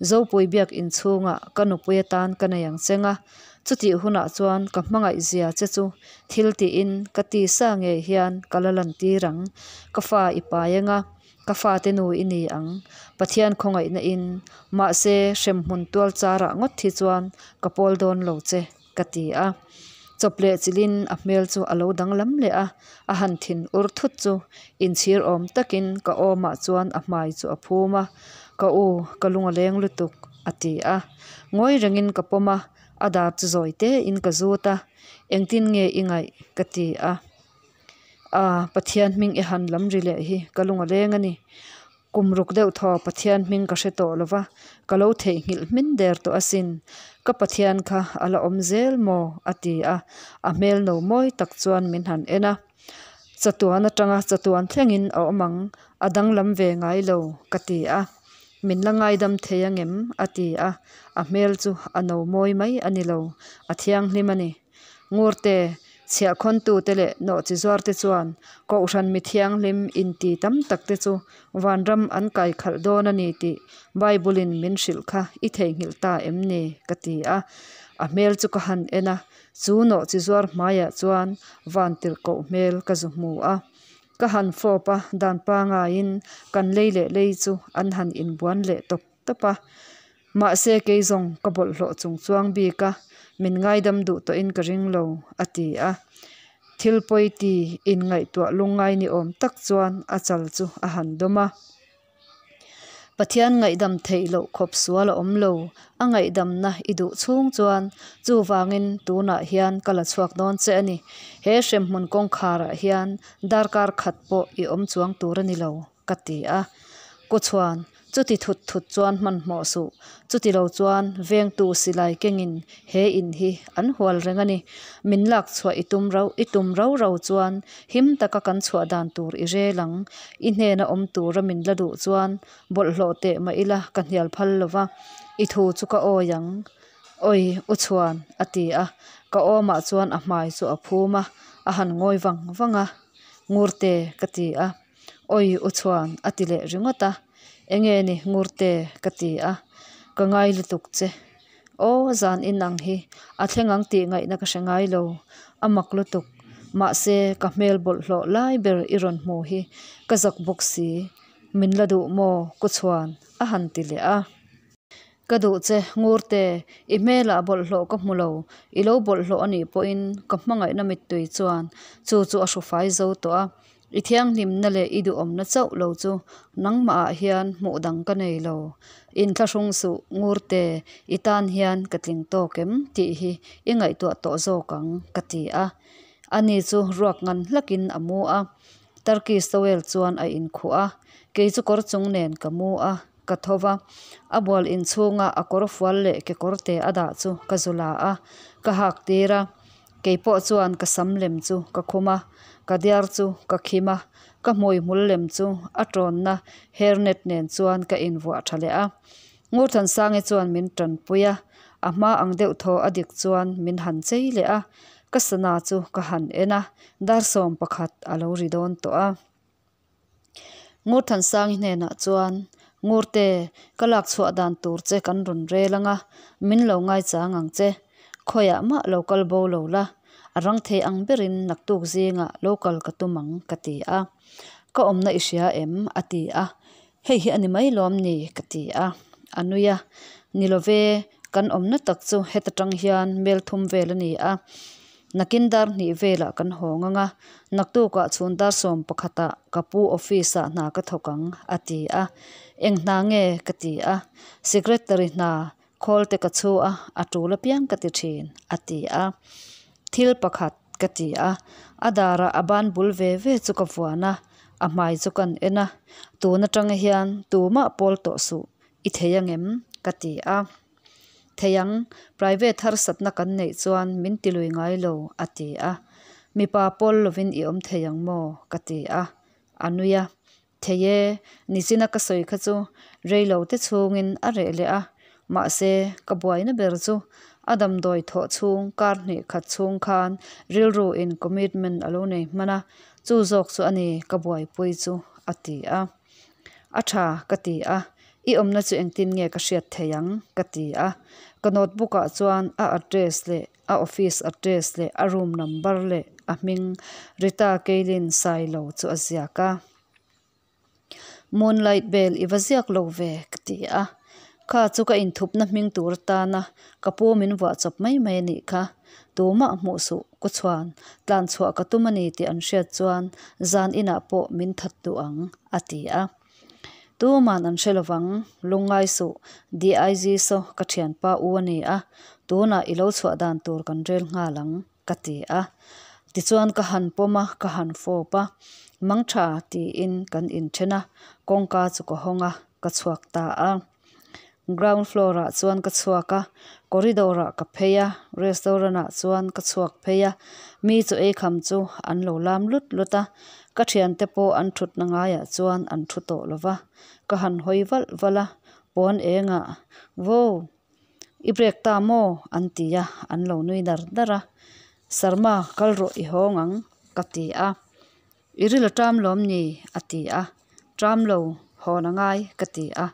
Zopui biak inchhungah ka nupui atan ka nei ang cheng a, Chutih hunah chuan ka hmangaih zia che chu thil tiin ka tisa ngei hian ka la lantir ang. Ka fa i pai anga, ka fate nu i ni ang. Pathian khawngaihna in, mahse hremhmun tual charah ngawt hi chuan ka pawl dawn lo che, ka ti a. Chawp leh chilhin a hmel chu a lo danglam leh a, a han thin ur thut chu inchhir awm takin ka awmah chuan a hmai chu a phum a, Ka u, ka lung a leng lutuk, a ti a. Ngawi rengin ka pawm a, a dar chu zawi tein ka zut a, Engtin nge i ngaih? ka ti a. A, Pathian hming i han lam ri leh hi ka lung a leng a ni. Kum ruk deuh thaw Pathian hming ka hre tawh lo va, ka lo theihnghilh hmin der tawh asin. Ka Pathian kha a la awm zel maw? a ti a, a hmel no mawi tak chuan min han en a. Chatuan atanga chatuan thlengin a awm ang, a danglam ve ngai lo, ka ti a. Min la ngaidam thei angem? a ti a, a hmel chu a no mawi mai a ni lo, a thianghlim a ni. Ngurte, chhiahkhawntute leh nawhchizuarte chuan Kohhran mi thianghlim inti tam takte chu vanram an kai khalh dawn a ni tih Bible-in min hrilh kha i theihnghilh ta em ni? ka ti a. A hmel chu ka han en a, chu nawhchizuar hmaiah chuan vantirhkoh hmel ka zu hmu a. Ka han fawp a, dan pangaiin kan lei leh lei chu an han inbuan leh tawp tawp a. Mahse kei zawng ka bawlhhlawh chung chuang bik a, min ngaidam duh tawhin ka ring lo, a ti a. Thil pawi ti inngaihtuah lungngai ni awm tak chuan a chal chu a han dawm a. Pathian ngaihdam theih loh khawp sual a awm lo, a ngaihdamna i duh chhung chuan chuvangin tunah hian ka la chhuak dawn che a ni. He hremhmun kawngkharah hian darkar khat pawh i awm chuang tur a ni lo, ka ti a. Kuchhuan, Chuti thut thut chuan hmanhmawh suh. Chuti lo chuan vengtu silai kengin he in hi an hual reng a ni. Min lak chhuah i tum rau i tum rau rau chuan him taka kan chhuah dan tur i rel ang. I hnena awm tura min la duh chuan bawlhhlawh teh mah ila ka hnial phal lo va, i thu chu ka awi ang. Awi u chhuan, a ti a. Ka awmah chuan a hmai chu a phum a, a han ngawi vang vang a. Ngurte, ka ti a. Awi u chhuan a ti leh ringawt a, Enge ni Ngurte ka ti a, ka ngai lutuk che. Aw zan in ang hi a thleng ang tih ngaihna ka hre ngai lo, a mak lutuk. Mahse ka hmel bawlhhlawh lai ber i rawn hmu hi ka zak bawk si, min la duh maw ku chhuan a han ti leh a. Ka duh che, Ngurte, i hmelah bawlhhlawh ka hmu lo. I lo bawlhhlawh a nih pawhin ka hmangaihna mittui chuan chu chu a hrufai zo tawh a. I thianghlimna leh i duhawmna chauh lo chu nangmahah hian hmuh dang ka nei lo. Inthlahrung suh, Ngurte, i tan hian ka tling tawk em tih hi i ngaihtuah tawh zawk ang, ka ti a. Ani chu ruak ngan hlakin a mu a. Turkish towel chuan a inkhuh a, kei chu kawr chung nen ka mu a. Ka tho va, a bual inchhunga a kawr fual leh kekawr te a dah chu ka zu la a, ka hak tir a. Kei pawh chuan ka sam lem chu ka khum a, ka diar chu ka khim a, ka hmui hmul lem chu a tawnna hairnet nen chuan ka invuah tha leh a. Ngurthansangi chuan min tanpui a, a hma ang deuh thaw a dik chuan min han chei leh a, ka sana chu ka han en a, dar 11 a lo ri dawn tawh a. Ngurthansangi hnenah chuan, Ngurte, ka lak chhuah dan tur che kan rawn rel anga, min lo ngaichang ang che. Khawiah mah lo kal bo lo la, a rang thei ang berin naktuk zingah lo kal ka tum ang, ka ti a. Ka awmna i hria em? a ti a. Hei hi a ni mai lawm ni? ka ti a. A nui a, Ni lo ve, kan awmna tak chu heta tang hian mel thum vel a ni a. Nakin dar hnih velah kan hawng ang a, naktukah chhun dar 11 ah ka pu office ah hna ka thawk ang, a ti a. Eng hna nge? ka ti a. Secretary hna khawl te ka chhu a, a tul apiang ka ti thin, a ti a. Thil pakhat, ka ti a. A darah a ban bul ve ve chu ka vuan a, a hmai chu kan en a. Tun atang hian tumah pawl tawh suh, i thei angem? ka ti a. Thei ang, private harsatna kan neih chuan min ti lui ngai lo, a ti a. Mipa pawl lovin i awm thei ang maw? ka ti a. A nui a. Thei e, nichina ka sawi kha chu rei lo te chhungin a reh leh a. Mahse, ka buaina ber chu a damdawi thawh chhung kar hnih khat chhung khan rilru in commitment a lo nei hman a, chu zawk chu a ni ka buaipui chu, a ti a. A tha, ka ti a. I awmna chu engtin nge ka hriat thei ang? ka ti a. Ka notebook ah chuan a address leh a office address leh a room number leh a hming Rita Keilin Sailo chu a ziak a. Moonlight Bell i va ziak lo ve, ka ti a. Kha chu ka inthupna hming tur atana ka pu min vuah chawp mai mai a nih kha. Tumah hmuh suh, ku chhuan, tlan chhuah ka tum a ni tih an hriat chuan zan inah pawh min that duh ang, a ti a. Tuman an hre lovang, lungngai suh, DIG saw ka thianpa u a ni a, tunah i lo chhuah dan tur kan rel nghal ang, ka ti a. Tichuan ka han pawm a, ka han fawp a, Mangtha tiin kan inthen a, kawngka chu ka hawng a, ka chhuak ta a. Ground floor ah chuan ka chhuak a, corridor ah ka phei a, restaurant ah chuan ka chhuak phei a, mi chu ei kham chu an lo lam lut lut a, ka thiante pawh an thutna ngaiah chuan an thu tawh lo va, ka han hawi valh valh a, Pawn engah, Wow! I break ta maw? an ti a, an lo nui dar dar a. Sarma, kal rawh i hawng ang, ka ti a. I ril a ṭam lawm ni? a ti a. Ṭam lo, hawn a ngai, ka ti a.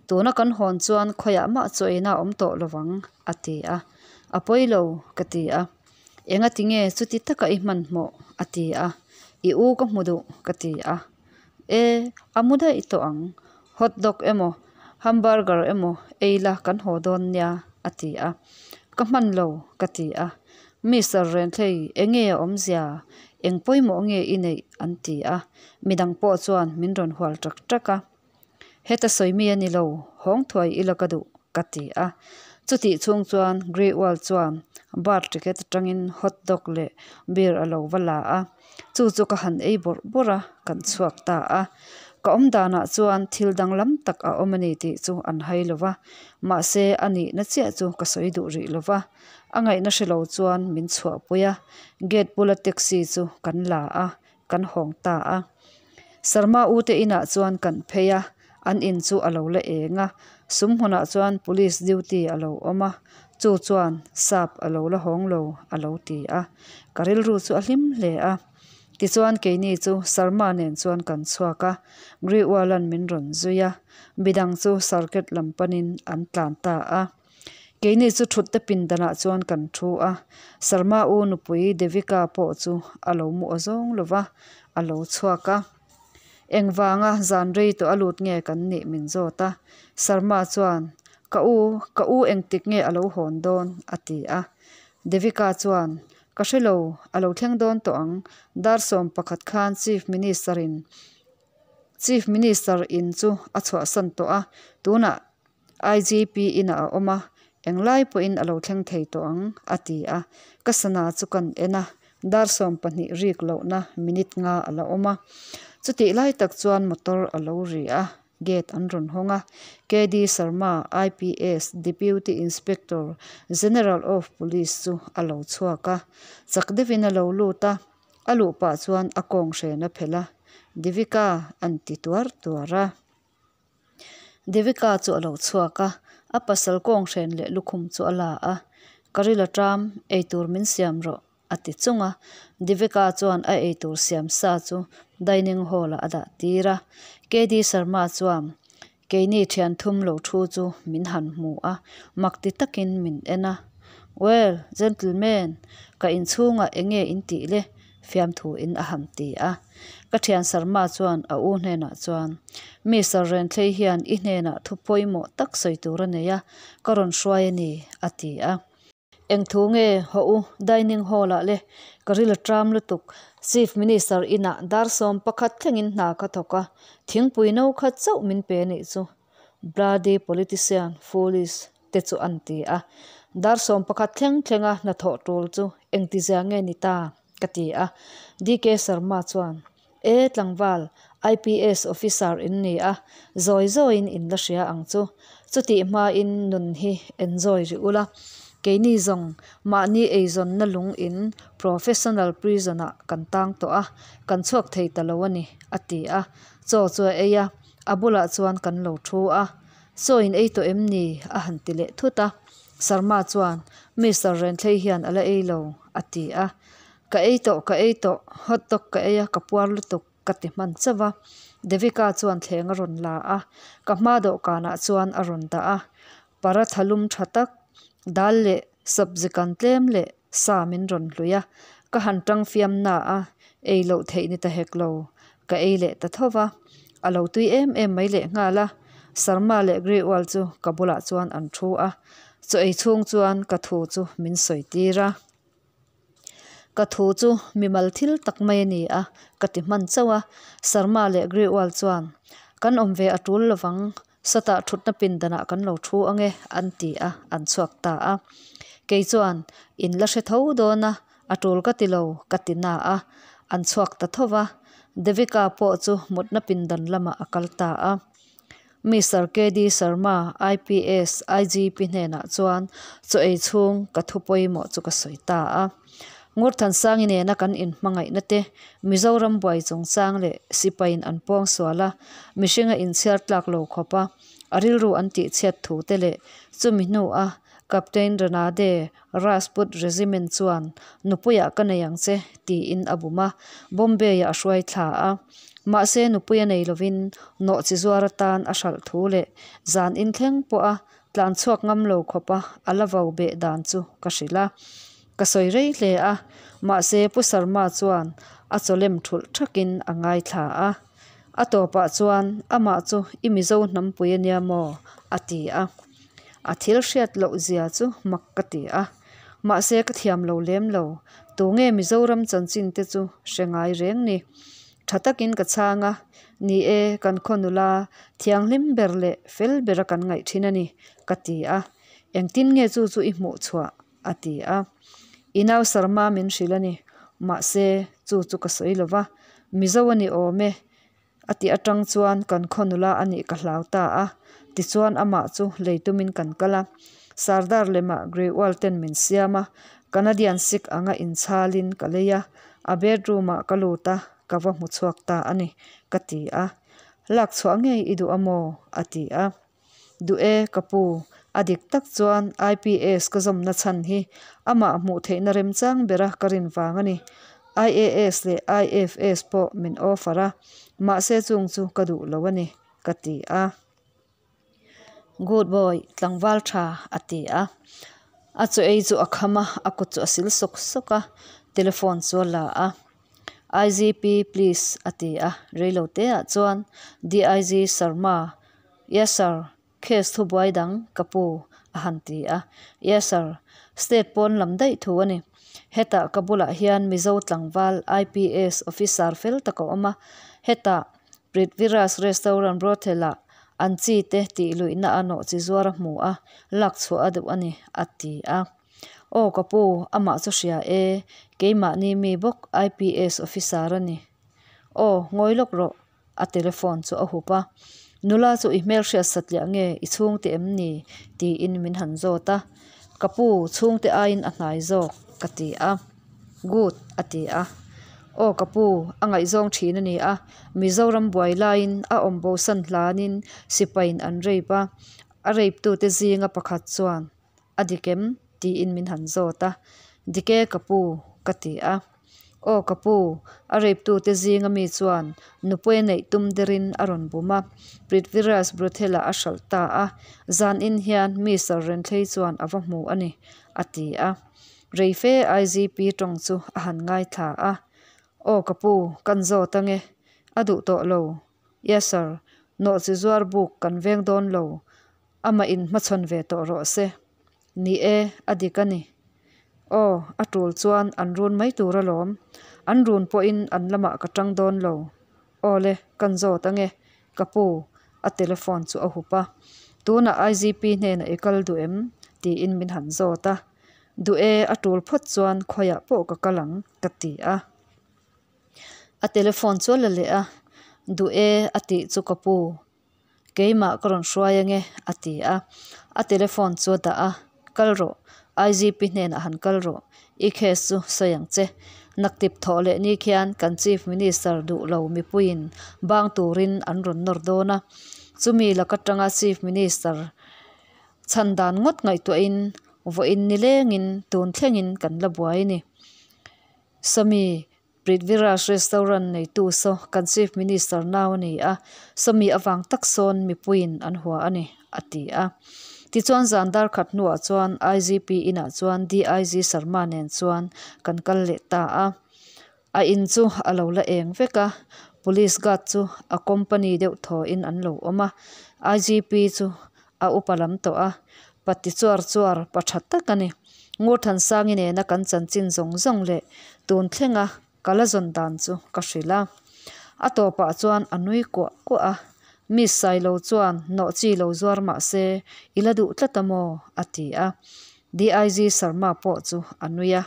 Tuna kan hawn chuan khawiah mah chaw eina a awm tawh lo vang, a ti a. A pawi lo, ka ti a. Engati nge chuti taka i hmanhmawh? a ti a. I u ka hmu duh, ka ti a. E, a mu daih tawh ang. Hot dog emaw, hamburger emaw ei la kan haw dawn nia, a ti a. Ka hman lo, ka ti a. Mister Renthlei, enge a awmzia? Eng pawimawh nge i neih? an ti a. Midang pawh chuan min rawn hual ṭak ṭak a. Heta sawi mi a ni lo, hawng thuai ila ka duh, ka ti a. Chutih chhung chuan Grewal chuan bar ticket atangin hot dog leh beer a lo va la a, chu chu ka han ei bawrh bawrh a, kan chhuak ta a. Ka awm danah chuan thil danglam tak a awm a ni tih chu an hai lo va, mahse a nihna chiah chu ka sawi duh rih lo va. A ngaihna hre lo chuan min chhuahpui a, gate bula taxi chu kan la a, kan hawng ta a. Sarma u te inah chuan kan phei a, an in chu a lo la eng a, sum hmunah chuan police duty a lo awm a, chu chuan sap a lo la hawng lo a lo ti a, ka rilru chu a hlim hle a. Tichuan keini chu Sarma nen chuan kan chhuak a, Grewal-a'n min rawn zui a, midang chu circuit lam panin an tlan ta a. Keini chu thut te pindanah chuan kan thu a, Sarma u nupui Devika pawh chu a lo mu aw zawng lo va, a lo chhuak a. Engvanga zan rei tawh a lut nge kan nih min zawt a, Sarma chuan, Ka u, ka u engtik nge a lo hawn dawn? a ti a. Devika chuan, Ka hre lo, a lo thleng dawn tawh ang, dar 11 khan Chief Minister in Chief Minister in chu a chhuahsan tawh a, tunah IGP inah a awm a, englai pawhin a lo thleng thei tawh ang, a ti a. Ka sana chu kan en a, dar 12 rik lohna minute nga a la awm a. Chutih lai tak chuan motor a lo ri a, gate an rawn hawng a. KD Sharma, IPS, Deputy Inspector General of Police chu a lo chhuak a. Chak deuhin a lo lut a, a luh pah chuan a kawng hren a phelh a, Devika an ti tuar tuar a. Devika chu a lo chhuak a, a pasal kawnghren leh lukhum chu a la a, Ka ril a ṭam, eitur min siam rawh, a ti chung a. Devika chuan a eitur siam sa chu dining hall ah a dah tir a. KD Sharma chuan keini ṭhian thum lo thu chu min han hmu a, mak ti takin min en a. Well, gentleman, ka inchhungah enge in tih le? Fiamthu in a han ti a. Ka thian Sarma chuan a u hnenah chuan, Mister Renthlei hian i hnenah thu pawimawh tak sawi tur a nei a, ka rawn hruai a ni, a ti a. Eng thu nge haw u dining hall ah le, ka ril a tram lutuk. Chief Minister inah dar 11 thlengin hna ka thawk a, thingpui no khat chauh min pe nih chu. Bloody politician, foolish, te chu an ti a. Dar 11 thleng thlenga hnathawh tul chu engtizia nge ni ta? ka ti a. DK Sharma chuan, E tlangval, IPS officer in ni a, zawi zawiin in la hria ang chu. Chutih hmain nun hi enjoy rih ula. Keini zawng mahni eizawnna lung in professional prison ah kan tang tawh a, kan chhuak thei ta lo a ni, a ti a. Chaw chu a ei a, a bulah chuan kan lo thu a. Chaw in ei tawh em ni? a han ti leh thut a. Sharma chuan, Mister Renthlei hian a la ei lo, a ti a. Ka ei tawh, ka ei tawh, hot dog ka ei a, ka puar lutuk, ka ti hman chauh a. Devika chuan thleng a rawn la a, ka hma dawhkanah chuan a rawn dah a. Paratha lum tha tak, dal leh sabzi kan tlem leh sa min rawn hlui a. Ka han tang fiam na a, ei loh theih ni ta hek lo, ka ei leh ta tho va. A lo tui em em mai leh nghal a. Sarma leh Grewal chu ka bulah chuan an thu a, chaw ei chhung chuan ka thu chu min sawi tir a. Ka thu chu mimal thil tak mai a ni a, ka ti hman chauh a. Sarma leh Grewal chuan, Kan awm ve a tul lovang, sawtah thutna pindanah kan lo thu ang e, an ti a, an chhuak ta a. Kei chuan, In la hre tho dawn a, a tul ka ti lo, ka ti na a. An chhuak ta tho va. Devika pawh chu mutna pindan lamah a kal ta a. Mister KD Sharma, IPS, IGP hnenah chuan chaw ei chhung ka thu pawimawh chu ka sawi ta a. Ngurthansangi nena kan inhmangaihna te, Mizoram buai chungchang leh sipaiin an pawng sual a, mihringa inchhiar tlak lo khawp a, a rilru an tihchhiat thu te leh chumi hnu a Captain Ranade Rajput Regiment chuan nupuiah ka nei ang che tiin a bum a, Bombay-ah a hruai thla a. Mahse nupui a nei lovin nawhchi zuar atan a hralh thu leh zan inthleng pawha tlan chhuak ngam lo khawpa a la vau beh dan chu ka hrilh a. Ka sawi rei hle a, mahse Pu Sharma chuan a chawlem thulh thakin a ngaithla a. A tawpah chuan amah chu i Mizo hnampui a nia maw? a ti a. A thil hriat loh zia chu mak ka ti a. Mahse ka thiam lo lem lo, tunge Mizoram chanchin te chu hre ngai reng ni? Tha takin ka chhang a, ni e, kan khaw nula thianghlim ber leh fel bera kan ngaih thin a ni, ka ti a. Engtin nge chu chu i hmuh chhuah? a ti a. I nau Sharma min hrilh a ni, mahse chu chu ka sawi lo va, Mizo a ni awm e, a tih atang chuan kan khaw nula a nih ka hlau ta a, tichuan amah chu lei tumin kan kal a. Sardar lemah Grewal ten min siam a, Canadian Sikh anga inchhalin ka lei a, a bedroom ah ka lut a, ka va hmu chhuak ta a ni, ka ti a. Lak chhuah ngei i duh a maw? a ti a. Duh e, ka pu, a dik tak chuan IPS ka zawmna chhan hi amah hmuh theihna remchang bera ka rin vang a ni. IAS leh IFS pawh min offer a, mahse chung chu ka duh lo a ni, ka ti a. Good boy, tlangval tha, a ti a. A chaw ei chu a kham a, a kut chu a sil sawk sawk a, telephone chu a la a. IGP please, a ti a, reiloteah chuan DIG Sharma Yes sir, case thu buai dang ka pu a han ti a. Yes sir, state pawn lam daih thu a ni. Hetah ka bulah hian Mizo tlangval IPS officer fel tak a awm a. Hetah Prithviraj Restaurant Brothel-ah an chi te tih luihna a nawh chi zuar a hmu a, lak chhuah a duh a ni, a ti a. Aw ka pu, amah chu hria e, keimahni mi bawk IPS officer a ni. Aw, ngawi lawk rawh. A telephone chu a hup a, Nula chu i hmelhriat satliah nge i chhungte em ni? tiin min han zawt a. Ka pu, chhungte aiin a hnai zawk, ka ti a. Good, a ti a. Aw ka pu, a ngaihzawng thin a ni a, Mizoram buai laiin a awm bosan hlanin sipaiin an rape a, a rape tute zinga pakhat chuan A dik em? tiin min han zawt a. Dik e ka pu, ka ti a. Aw ka pu, a rape tute zinga mi chuan nupui a neih tum derin a rawn bum a, Prithviraj Bruthela a hralh ta a, zanin hian Mister Renthlei chuan a va hmu a ni, a ti a. Reife IGP tawng chu a han ngaithla a. Aw ka pu, kan zawt ange, a duh tawh lo. Yes sir, nawhchi zuar buk kan veng dawn lo, Amah in hmachhawn ve tawh rawh se. Ni e, a dik a ni. Aw, a tul chuan an run mai tur alawm. An run pawhin an lamah ka tang dawn lo. Aw le, kan zawt ange, ka pu, a telephone chu a hup a. Tunah IGP hnenah i kal duh em? tiin min han zawt a. Duh e, a tul phawt chuan khawiah pawh ka kal ang, ka ti a. A telephone chu a la leh a, Duh e, a tih chu ka pu. Keimah ka rawn hruai ange, a ti a. A telephone chu a dah a, Kal rawh, IGP hnenah han kal rawh, i case chu sawi ang che. Naktip thawh leh ni khian kan Chief Minister duh lo mipuiin bang turin an rawn nawr dawn a. Chumi lak atanga Chief Minister chhan dan ngawt ngaihtuahin vawiin nilengin tun thlengin kan la buai a ni. Sawmi Prithviraj Restaurant neitu saw kan Chief Minister nau a ni a, sawmi avang tak sawn mipuiin an hua a ni, a ti a. Tichuan zan dar khat hnuah chuan IGP inah chuan DIG Sharma nen chuan kan kal leh ta a. A in chu a lo la eng vek a, Police guard chu a company deuh thawin an lo awm a, IGP chu a upa lam tawh a, pati chuar chuar pa tha tak a ni. Ngurthansangi nena kan chanchin zawng zawng leh tun thlenga ka la zawn dan chu ka hrilh a. A tawpah chuan a nui kuah kuah a, Miss Sailo chuan nawh chi lo zuar mah se i la duh tlat a maw? a ti a. DIG Sharma pawh chu a nui a.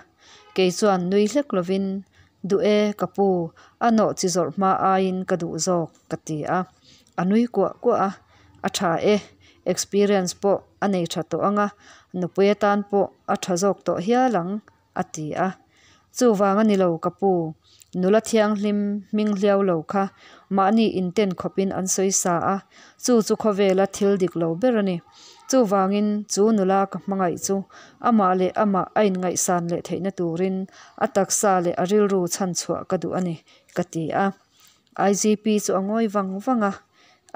Kei chuan nui hlek lovin, Duh e, ka pu, a nawh chi zawrh hma aiin ka duh zawk, ka ti a. A nui kuah kuah a, A tha e, experience pawh a nei tha tawh ang a, nupui atan pawh a tha zawk tawh hial ang, a ti a. Chuvang a ni lo ka pu, nula thianghlim hming hliau lo kha mahni inten khawpin an sawi sa a, chu chu khawvela thil dik lo ber a ni. Chuvangin chu nula ka hmangaih chu amah leh amah a inngaihsan leh theihna turin a taksa leh a rilru chhanchhuah ka duh a ni, ka ti a. IGP chu a ngawi vang vang a,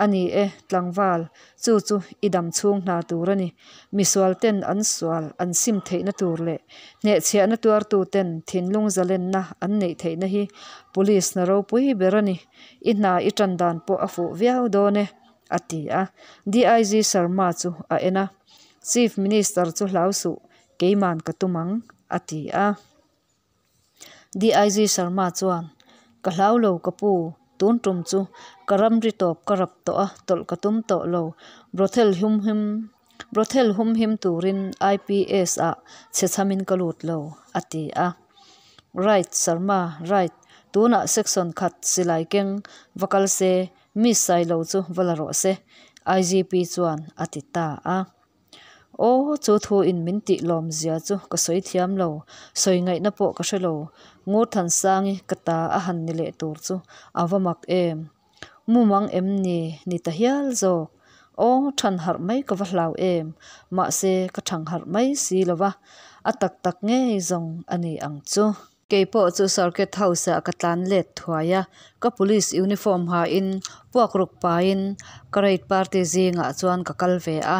A ni e, tlangval, chu chu i dam chhung hna tur a ni. Misual ten an sual an sim theihna tur leh hnehchhiahna tuartu ten thinlung zalenna an neih theihna hi Police hna ropui ber a ni. I hna i tan dan pawh a fuh viau dawn e, a ti a. DIG Sharma chu a en a, Chief Minister chu hlau suh, keiman ka tum ang, a ti a. DIG Sharma chuan, Ka hlau lo ka pu, tun tum chu ka ramri tawp ka rap tawh a, tawlh ka tum tawh lo. Brothel hum him Brothel hum him turin IPS ah chhe chhamin ka lut lo, a ti a. Right, Sharma, right. Tunah section khat silai keng va kal se, Miss Sailo chu va la rawh se, IGP chuan a ti ta a. Aw, chu thu in min tih lawm zia chu ka sawi thiam lo, sawi ngaihna pawh ka hre lo. Ngurthansangi ka ta a han ni leh tur chu a va mak em. Mumang em ni ni ta hial zawk. Aw, than harh mai ka va hlau em, mahse ka thang harh mai si lo va, a tak tak ngei zawng a ni ang chu. Kei pawh chu Circuit House ah ka tlan let thuai a, ka police uniform ha in puak ruk pahin ka raid party zingah chuan ka kal ve a.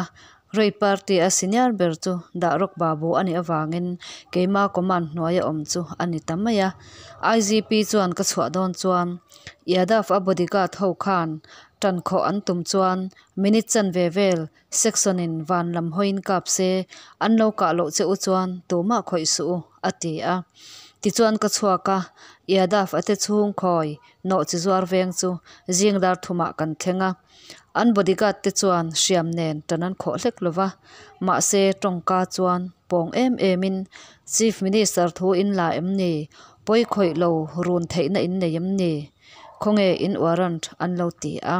Raid party a senior ber chu Dahrawk Babu a nih avangin keima command hnuaia awm chu a ni ta mai a. IGP chuan ka chhuah dawn chuan Yadav a bodyguard ho khan tan khawh an tum chuan minute chanve vel Section in van lam hawiin kap se, an lo kah loh che u chuan tumah khawih suh u, a ti a. Tichuan ka chhuak a, Yadav a te chhung khawi nawh chi zuar veng chu zing dar thumah kan thleng a. An bodyguard te chuan hriam nen tan an khawh hlek lo va, mahse tawngka chuan pawng em em in Chief Minister thu in la em ni? Pawi khawih lo run theihna in nei em ni? Khawnge in warrant an lo ti a.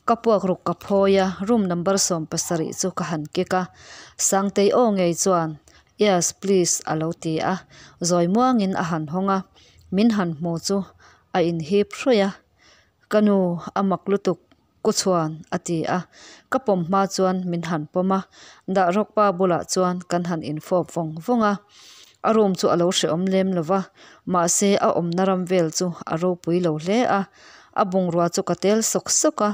Ka puak ruk ka phawi a, room number 17 chu ka han kek a. Sangtei aw ngei chuan, Yes, please a lo ti a. Zawi muangin a han hawng a, min han hmu chu a inhip hrawih a. Ka nu, a mak lutuk, ku chhuan a ti a. Ka pawm hma chuan min han pawm a, Dahrawkpa bulah chuan kan han infawp vawng vawng a. A room chu a lo hrehawm lem lo va, mahse a awmna ram vel chu a ropui lo hle a. A bungrua chu ka tel sawk sawk a,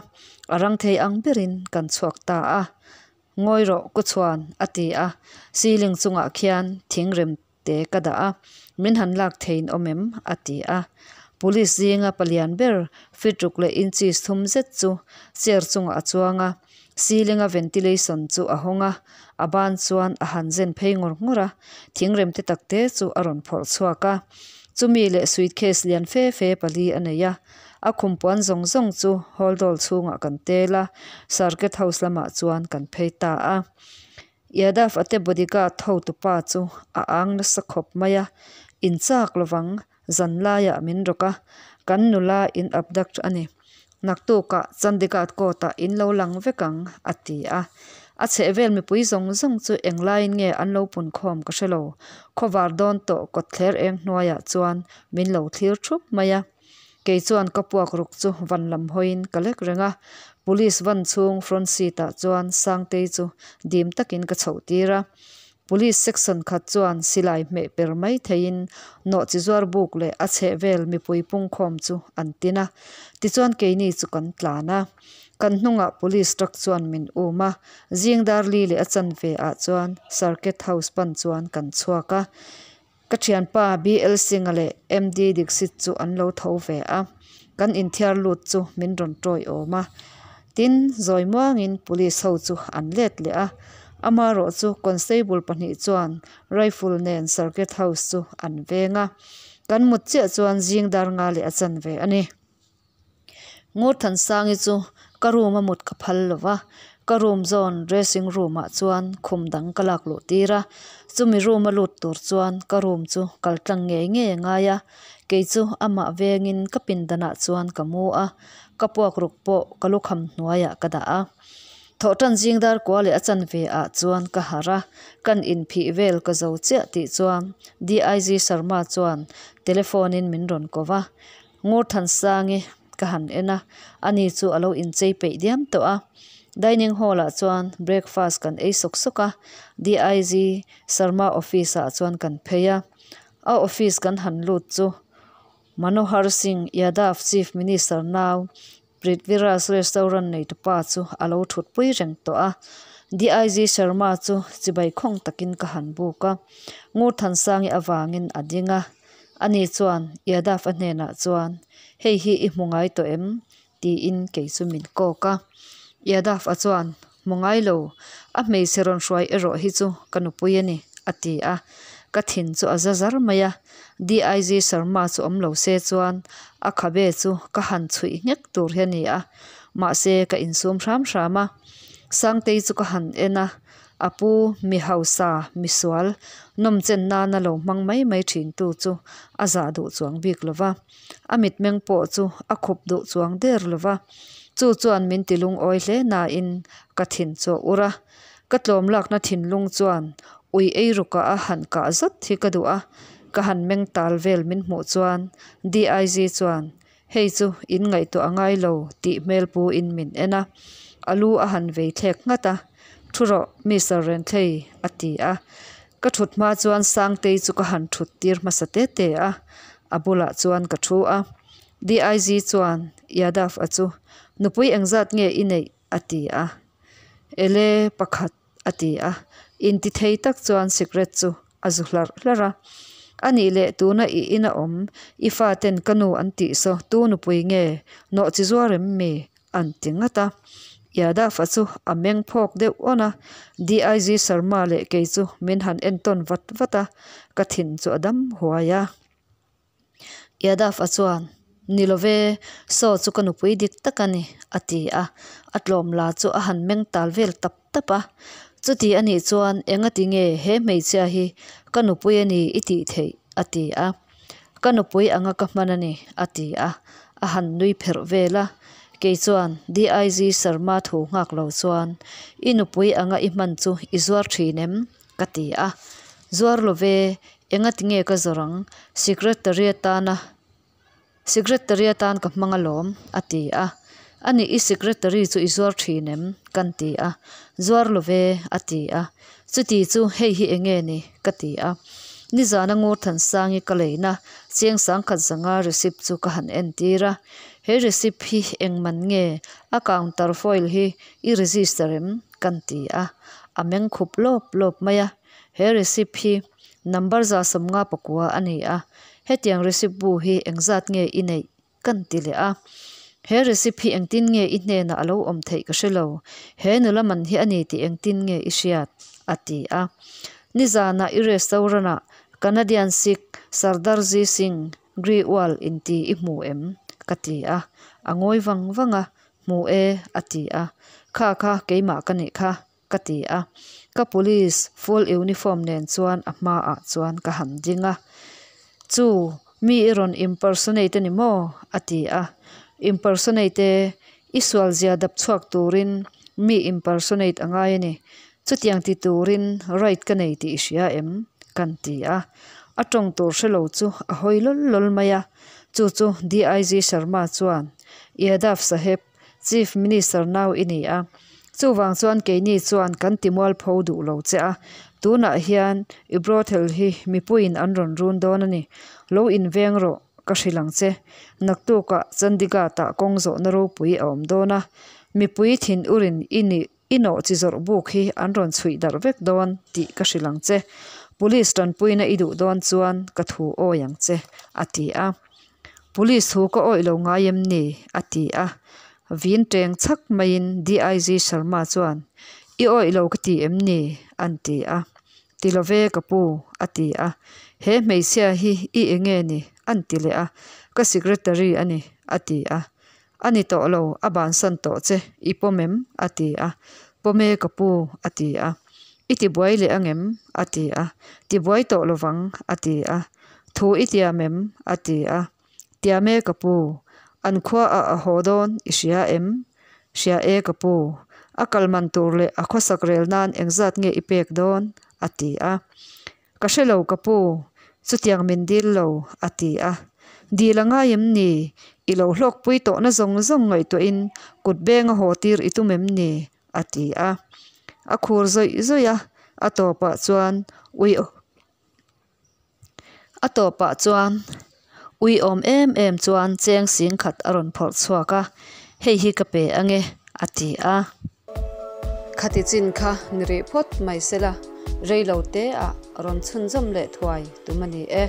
a rang thei ang berin kan chhuak ta a. Ngawi rawh ku chhuan a ti a, ceiling chungah khian thing rem te ka dah a, min han lak theiin awm em? a ti a. Police zinga palian ber feet ruk leh inches thum zet chu chair chungah a chuang a, ceiling a ventilation chu a hawng a, a ban chuan a han zen phei ngawr ngawr a, thing rem te tak te chu a rawn phawrh chhuak a. Chumi leh suitcase lian fe fe pali a nei a, a khum puan zawng zawng chu hall doll chhungah kan tel a, Circuit House lamah chuan kan phei ta a. Yadav a te bodyguard hotupa chu a ang nasa khawp mai a, inchak lovang zan laiah min rawk a, kan nula in abduct a ni. Naktukah Chandigarh court ah in lo lang vek ang, a ti a. A chhehvel mipui zawng zawng chu englaiin nge an lo pun khawm ka hre lo. Khawvar dawn tawh kawtthler eng hnuaiah chuan min lo thlir thup mai a. Kei chuan ka puak ruk chu van lam hawiin ka lek reng a. Police van chhung front seat ah chuan Sangtei chu dim takin ka chhoh tir a. Police section khat chuan silai hmeh per mai theiin nawhchi zuar buk leh a chhehvel mipui pungkhawm chu an tin a. Tichuan keini chu kan tlan a. Kan hnungah police truck chuan min um a. Zing dar li leh a chanve ah chuan Circuit House pan chuan kan chhuak a. Ka thianpa BL Singh-a leh MD Dixit chu an lo tho ve a, kan inthiar lut chu min rawn tawiawm a. Tin, zawi muangin police ho chu an let leh a, amarawh chu constable pahnih chuan rifle nen Circuit House chu an veng a. Kan mut chiah chuan zing dar nga leh a chanve a ni. Ngurthansangi chu ka room a mut ka phal lo va, ka room zawn dressing room ah chuan khum dang ka lak luh tir a, chumi room a lut tur chuan ka room chu kal tlang ngei ngei a ngai a, kei chu amah vengin ka pindan ah chuan ka mu a, ka puak ruk pawh ka lukham hnuaiah ka dah a. Thawhṭan zing dar kua leh a chanve ah chuan ka harh a, kan inphih vel ka zo chiah tih chuan DIG Sharma chuan telephone in min rawn ko va, Ngurthansangi ka han en a, ani chu a lo inchei peih diam tawh a. Dining hall ah chuan breakfast kan ei sawk sawk a, DIG Sharma office ah chuan kan phei a, a office kan han lut chu Manohar Singh Yadav Chief Minister nau Prithviraj restaurant neitupa chu a lo thutpui reng tawh a, DIG Sharma chu chibai khawng takin ka han buk a, Ngurthansangi avangin a ding a, ani chuan Yadav a hnenah chuan, Hei hi i hmu ngai tawh em? tiin kei chu min kawk a. Yadav a chuan, Hmu ngai lo, a hmeichhe rawn hruai erawh hi chu ka nupui a ni, a ti a. Ka thin chu a za zar mai a, DIG Sharma chu awm lo se chuan a khabe chu ka han chhuih nghek tur hi a ni a, mahse ka insum hram hram a. Sangtei chu ka han en a, a pu mi hausa, misual, nawmchen nana lo hmang mai mai thintu chu a zah duh chuang bik lo va. A mitmeng pawh chu a khup duh chuang der lo va, chu chuan min ti lungawi hle nain ka thin chu a ur a. Ka tlawm lakna thinlung chuan ui ei rukah a han kah zat hi ka duh a, ka han meng tal vel min hmuh chuan DIG chuan hei chu in ngaihtuah a ngai lo tih hmel pu in min en a, a lu a han vei thlek nghat a, Thu rawh Mister Renthlei a ti a. Ka thut hma chuan Sangtei chu ka han thut tir hmasa te te a, a bulah chuan ka thu a. DIG chuan Yadav a chu, Nupui engzat nge i neih? a ti a. Ele pakhat a ti a. Inti thei tak chuan sikret chu a zu hlarh hlarh a. A nih leh tuna i ina awm, i faten ka nu an tih saw tu nupui nge nawh chi zuar em mi? An ti ngat a. Yadav-a chu a meng phawk deuh awn a, DIG Sharma leh kei chu min han entawn vat vat a, ka thin chu a dam huai a. Yadav-a chuan, Ni lo ve, saw chu ka nupui dik tak a ni, a ti a. A tlawm la chu a han meng tal vel tap tap a. Chuti a nih chuan engati nge he hmeichhia hi ka nupui a ni i tih theih? a ti a. Ka nupui anga ka hman a ni, a ti a, a han nui pherh vel a. Kei chuan DIG Sharma thu nghak lo chuan, I nupui anga i hman chu i zuar thin em? ka ti a. Zuar lo ve, engati nge ka zawrh ang? Secretary atana Secretary atan ka hmang alawm, a ti a. A nih i secretary chu i zuar thin em? kan ti a. Zuar lo ve, a ti a. Chuti chu hei hi enge ni? ka ti a. Nizana Ngurthansangi ka leina cheng sangkhat zanga receipt chu ka han entir a. He receipt hi eng man nge? A counter foil hi i register em? kan ti a. A meng khup lawp lawp mai a. He receipt hi number 159 a ni a. Hetiang receipt bu hi engzat nge i neih? Kan ti leh a. He receipt hi engtin nge i hnenah a lo awm theih ka hre lo. He nula man hi a ni tih engtin nge i hriat? a ti a. Nizanah i restaurant-ah Canadian Sikh Sardarji Singh Grewal inti i hmu em? ka ti a. A ngawi vang vang a, Hmu e, a ti a. Kha kha keimah ka nih kha, ka ti a. Ka police full uniform nen chuan a hmaah chuan ka han ding a. Chu, mi i rawn impersonate a ni maw? a ti a. Impersonate e, i sualzia dap chhuak turin mi impersonate a ngai a ni. Chutiang ti turin right ka nei tih i hria em? kan ti a. A tawng tur hre lo chu a hawi lawl lawl mai a. Chu chu DIG Sharma chuan, Yadav Saheb, Chief Minister nau i ni a, chuvang chuan keini chuan kan ti mualpho duh lo che a, tunah hian i brothel hi mipuiin an rawn run dawn a ni, lo inveng rawh ka hrilh ang che. Naktukah Chandigarh-ah kawng zawhna ropui a awm dawn a, mipui thin urin i nih i nawh chi zawrh buk hi an rawn chhuih darh vek dawn tih ka hrilh ang che. Police tanpuina i duh dawn chuan ka thu awi ang che, a ti a. Police thu ka awih lo ngai em ni? a ti a. Vin teng chhak maiin DIG Sharma chuan, I awih lo ka ti em ni? an ti a. Ti lo ve ka pu, a ti a. He hmeichhia hi i enge ni? an ti leh a. Ka secretary a ni, a ti a. A ni tawh lo, a bansan tawh che, i pawm em? a ti a. Pawm e ka pu, a ti a. I tibuai leh angem? a ti a. Tibuai tawh lovang, a ti a. Thu i tiam em? a ti a. Tiam e ka pu. An khua ah a haw dawn i hria em? Hria e ka pu. A kal man tur leh a khawsak rel nan engzat nge i pek dawn? a ti a. Ka hre lo ka pu, chutiang min dil lo, a ti a. Dil a ngai em ni? I lo hlawkpui tawhna zawng zawng ngaihtuahin kut benga haw tir i tum em ni? a ti a. A khur zawih zawih a, a tawpah chuan ui A tawpah chuan uiawm em em chuan cheng sing khat a rawn phawrh chhuak a, Hei hi ka pe ange, a ti a. Khati chin kha ni rih phawt mai sela, rei lo te ah rawn chhunzawm leh thuai tum a ni e.